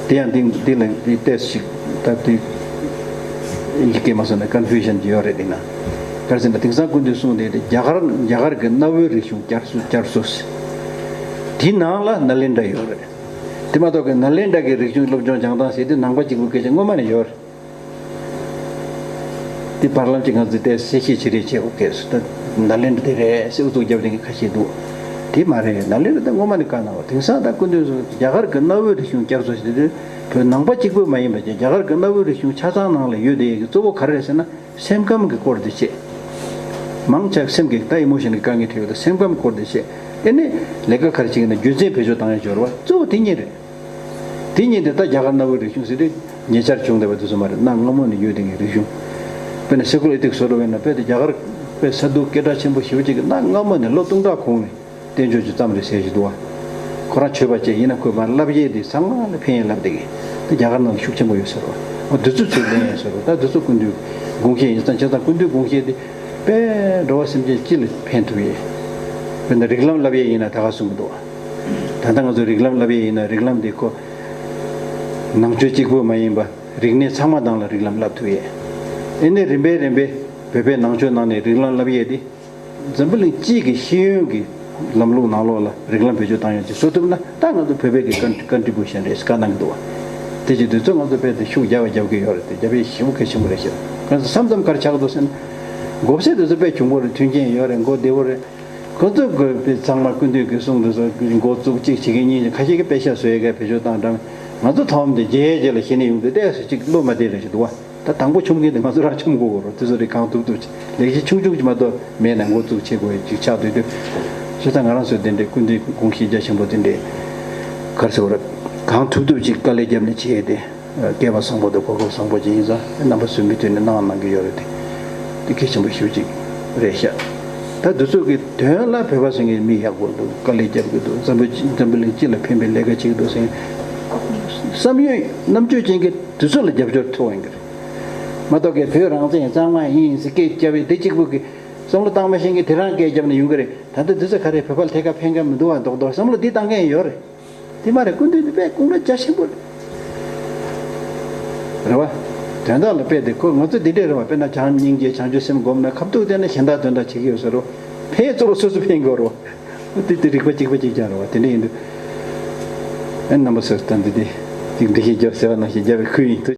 དེ་ཡང་འདི་འདི་ལ་འདི་ཏོག་ཙམ་ཞིག་ད་དེ་ཡི་གེ་མ་སོང་ན་ཀོན་ཕུ་ཤན་ཅིག་ཡོད་རེད། འདི་ན་ག་རེ་ཟེར་ན་དེང་སང་སྐུ་མདུན་གསུངས་དེ་རྒྱ་གར་རྒྱ་གར་གྱི་གནའ་བོའི་རིག་གཞུང་བསྐྱར་གསོ་བསྐྱར་གསོ་ཟེར། དེའི་ནང་ལ་ནཱ་ལེནྡྲ་ཡོད་རེད། དེ་མ་གཏོགས་ཀྱི་ནཱ་ལེནྡྲ་གི་རིག་གཞུང་སློབ་སྦྱོང་སྦྱང་སྟངས་ཟེར་དུས་ནང་པ་གཅིག་པུའི་སྐད་ཆ་སྔོན་མ་ནས་ཡོད་རེད། དེ་བར་ལམ་གྱི་ང་ཚོས་དེ་གསལ་བཤད་ཅི་རེད་བྱེད་དགོས་སྐད་སུ་ད་ནཱ་ལེནྡྲ་དེ་རེད་ཟེར་ཨུ་ཚུགས་རྒྱབ་མཁན་གྱི་ཁ་ཤས་འདུག་དེ་མ་རེད། ནཱ་ལེནྡྲ་དེ་སྔོན་མ་ནས་བཀའ་གནང་བ། དེང་སང་ད་སྐུ་མདུན་སུ་རྒྱ་གར་གྱི་གནའ་བོའི་རིག་གཞུང་བསྐྱར་གསོ་ཞེས་དེ་བོད་ནང་པ་གཅིག་པུ་མ་ཡིན་པ་བྱས་རྒྱ་གར་གྱི་གནའ་བོའི་རིག་གཞུང་ཆ་ཚང་ནང་ལ་ཡོད་དེ་གི་གཙོ་བོ་ག་རེ་རེད་ཟེར་ན་སེམས་ཁམས་ཀྱི་སྐོར་དེ་བྱས། མང་ཆེ་སེམས་ཀྱི་ད་ཨི་མོ་ཤན་གྱི་དཀའ་ངལ་འཕྲད་ཡོད་ད་སེམས་ཁམས་སྐོར་དེ་བྱས། ཨེ་ནས་ལས་ཀ་ག་རེ་བྱེད་ཀྱི་ན་རྒྱུ་མཚན་བེད་སྤྱོད་བཏང་ཡ་སྦྱོར་བ་གཙོ་བོ་དེ་གཉིས་རེད། དེ་གཉིས་དེ་ད་རྒྱ་གར་གནའ་བོའི་རིག་གཞུང་ཟེར་དུས་ཉེ་ཆར་བྱུང་བསྡད་པ་དེ་ཚོ་མ་རེད། གནའ་སྔ་མོ་ནས་ཡོད་བསྡད་མཁན་རིག་གཞུང་། དཔེར་ན་སེ་ཀུ་ལར་ཨི་ཐིག་སི་བཟོ་འདྲ་བས་ན་དཔེ་དེ་རྒྱ་གར་དཔེ་ས་འདུག་སྐད་གྲགས་ཆེན་པོ་ཞེ་པོ་ཅིག་གི་གནའ་སྔ་མོ་ནས་ལོ་སྟོང་ཕྲག་གོང་ནས་བསྟན་བཅོས་ཅིག་བརྩམས་རེད་ཟེར་གྱི་འདུག་བ། ཁོ་རང་ཆོས་པ་བཅས་ཡིན་ན་ཁོས་མར་བསླབ་ཡས་དེ་ཚང་མ་ལ་ཕན་ཡས་བསླབ་བསྡད་མཁན་དེ་རྒྱ་གར་ནང་ལ་ཤུགས་ཆེན་པོ་ཡོད་ཟེར་བ། འོ་དེ་ཚོ་ཚུར་ལེན་ཡས་ཟེར་བ། ད་དེ་ཚོ་སྐུ་མདུན་དགོངས་བཞེད་ཡིན་ཙང་བྱས་ཙང་སྐུ་མདུན་དགོངས་བཞེད་དེ་དཔེ་འགྲོ་བ་སེམས་ཅན་སྤྱི་ལ་ཕན་ཐུབ་ཡས། དཔེར་ན་རིགས་ལམ་བསླབ་ཡས་ཡིན་ན་ད་ག་གསུང་གི་འདུག་བ། ད་ལྟ་ང་ཚོ་རིགས་ལམ་བསླབ་ཡས་ཡིན་ན་རིགས་ལམ་འདི་ཁོ་ནང་ཆོས་གཅིག་པུ་མ་ཡིན་པ་རིག་གནས་ཚང་མ་སྟེང་ལ་རིགས་ལམ་བསླབ་ཐུབ་ཡས། ཨེ་ནས་རིམ་པས་རིམ་པས་བོད་པའི་ནང་ཆོས་ནང་ནས་རིགས་ལམ་བསླབ་ཡས་འདི་ འཛམ་བུ་གླིང་སྤྱི་གི་ཤེས་ཡོན་གྱི་ལམ་ལུགས་ནང་ལོགས་ལ་རིགས་ལམ་བེད་སྤྱོད་བཏང་ཡོང་ཅིག་བཟོ་ཐུབ་ན། ད་ང་ཚོ་བོད་པའི་གི་ཀན་ཀོན་ཊི་བུ་ཤན་རེད་བཀའ་གནང་གི་འདུག་བ། དེ་བྱེད་དུས་ཚོད་ང་ཚོ་བོད་དེ་ཤུགས་རྒྱག་པ་རྒྱབ་གི་ཡོད་རེད། དེ་རྒྱབ་ཡས་ཞེ་པོ་གལ་ཆེན་པོ་རེད་ཤག་ཁོ་ཚོ་མཚམས་མཚམས་ག་རེ་ཆགས་འདུག་ཟེར་ན། མགོ་སེར་དེ་ཚོ་དཔེ་གྱོང་པོ་རེད། མཐུན་རྐྱེན་ཡོད་རེད། མགོ་བདེ་པོ་རེད། ཁོ་ཚོ་དགོས་པའི་ཚང་མ་སྐུ་མདུན་གྱི་གསུང་དེ་ཚོ་མགོ་བཙུགས་གཅིག་བྱེད་མཁན་གཉིས་ཁ་ཤས་ཀྱིས་དཔེ་ཤག་བཟོ་ཡས་ག་བེད་སྤྱོད་བཏང་དྲགས། ང་ཚོ་ཐོག་མ་དེ་རྒྱལ་ཡས་རྗེས་ལ་ཤེས་ནས་ཡོང་དུས་ཏོག་ཙམ་ཅིག་བློ་མ་བདེ་རེ་ཞིག་འདུག་བ། ད་དང་པོ་མཆོང་མཁན་དེ་ང་ཚོ་རང་མཆོང་དགོས་ཀྱི་རེད། དེ་ཚོ་རེད། གང་ཐུབ་ཐུབ་ཅིག་ལས་གཞི་ཆུང་ཆུང་ཅིག་མ་གཏོགས་མེད་ན་འགོ་བཙུགས་བྱེད་དགོས་ཡས་ཅིག་ཆགས་སྡོད་དུས། བྱས་ཙང་ང་རང་ཚོས་དེ་འདྲའི་སྐུ་མདུན་དགོངས་གཞི་རྒྱ་ཆེན་པོ་དེ་འདྲའི་ག་རེ་ཟེར་བ་རེད། གང་ཐུབ་ཐུབ་ཅིག་དཀའ་ལས་བརྒྱབ་ནས་བྱས་ཏེ། བསྐལ་པ་བཟང་པོ་དང་གོ་སྐབས་བཟང་པོ་ཅིག་ཡིན་ཙང་རྣམ་པ་ཚོས་མུ་མཐུད་ནས་གནང་གནང་གི་ཡོད་རེད་དེ། དེ་གལ་ཆེན་པོ་ཞེ་པོ་ཅིག་རེད་ཤག་ད་འདི་ཚོ་གི་དོན་ལ་བོད་པ་ཟེར་མཁན་མི་ཡག་པོ་འདུག་དཀའ་ལས་རྒྱབ་གི་འདུག་འཛམ་བུ་འཛམ་བུ་གླིང་སྤྱི་ལ་ཕན་པའི་ལས་ཀ་བྱེད་ཀྱི་འདུག་ཟེར་མཁན། བསམ་ཡོད་རྣམ་དཔྱོད་ཅན་གྱི་དེ་ཚོ་ལ་རྒྱབ་སྐྱོར་ཐུབ་ཡོང་གི་རེད། མ་གཏོགས་གི་བོད་རང་བཙན་གཙང་མ་ཡིན་ཟེར་སྐད་རྒྱབ་པའི་དེ་གཅིག་པུ་གི་བསམ་བློ་བཏང་མ་ཤེས་མཁན་དེ་རང་སྐད་རྒྱབ་ནས་ཡོང་གི་རེད། ད་ལྟ་འདི་ཚོ་ག་རེ་བོད་པ་ལ་ཐད་ཀར་ཕན་གི་མི་འདུག་བ། རྡོག་རྡོག་བསམ་བློ་འདི་བཏང་མཁན་ཡོད་རེད། དེ་མ་རེད། སྐུ་མདུན་དེ་དཔེ་དགུང་ལོ་རྒྱ་ཆེན་པོ་རེད། རེད་བ། དོན་དག་ལ་དཔེ་དེ་ཁོ་ང་ཚོ་འདི་འདྲས་རེད་བ། དཔེར་ན་བྱམས་སྙིང་རྗེ་བྱང་ཆུབ་སེམས་སྒོམ་ན་ཁ་ཐུག་བལྟས་ན་གཞན་དག་དོན་དག་བྱེད་ཀྱི་ཡོད་ས་རེད་བ། ཕན་གཙོ་བོ་སོ་སོ་ཕན་དགོས་རེད་བ། དེ་དེ་རིག་པ་གཅིག་པ་གཅིག་རྐྱང་རེད་བ། དེ་འདྲས་ཡིན་དུས། ཨེ་རྣམ་པ་ཚོས་ད་འདི་དེ་གཅིག་འགྲེལ་བཤད་རྒྱབ་ཟེར་བ་ནང་བཞིན་རྒྱབ་པའི་ཁུལ་ཡིན་དུ།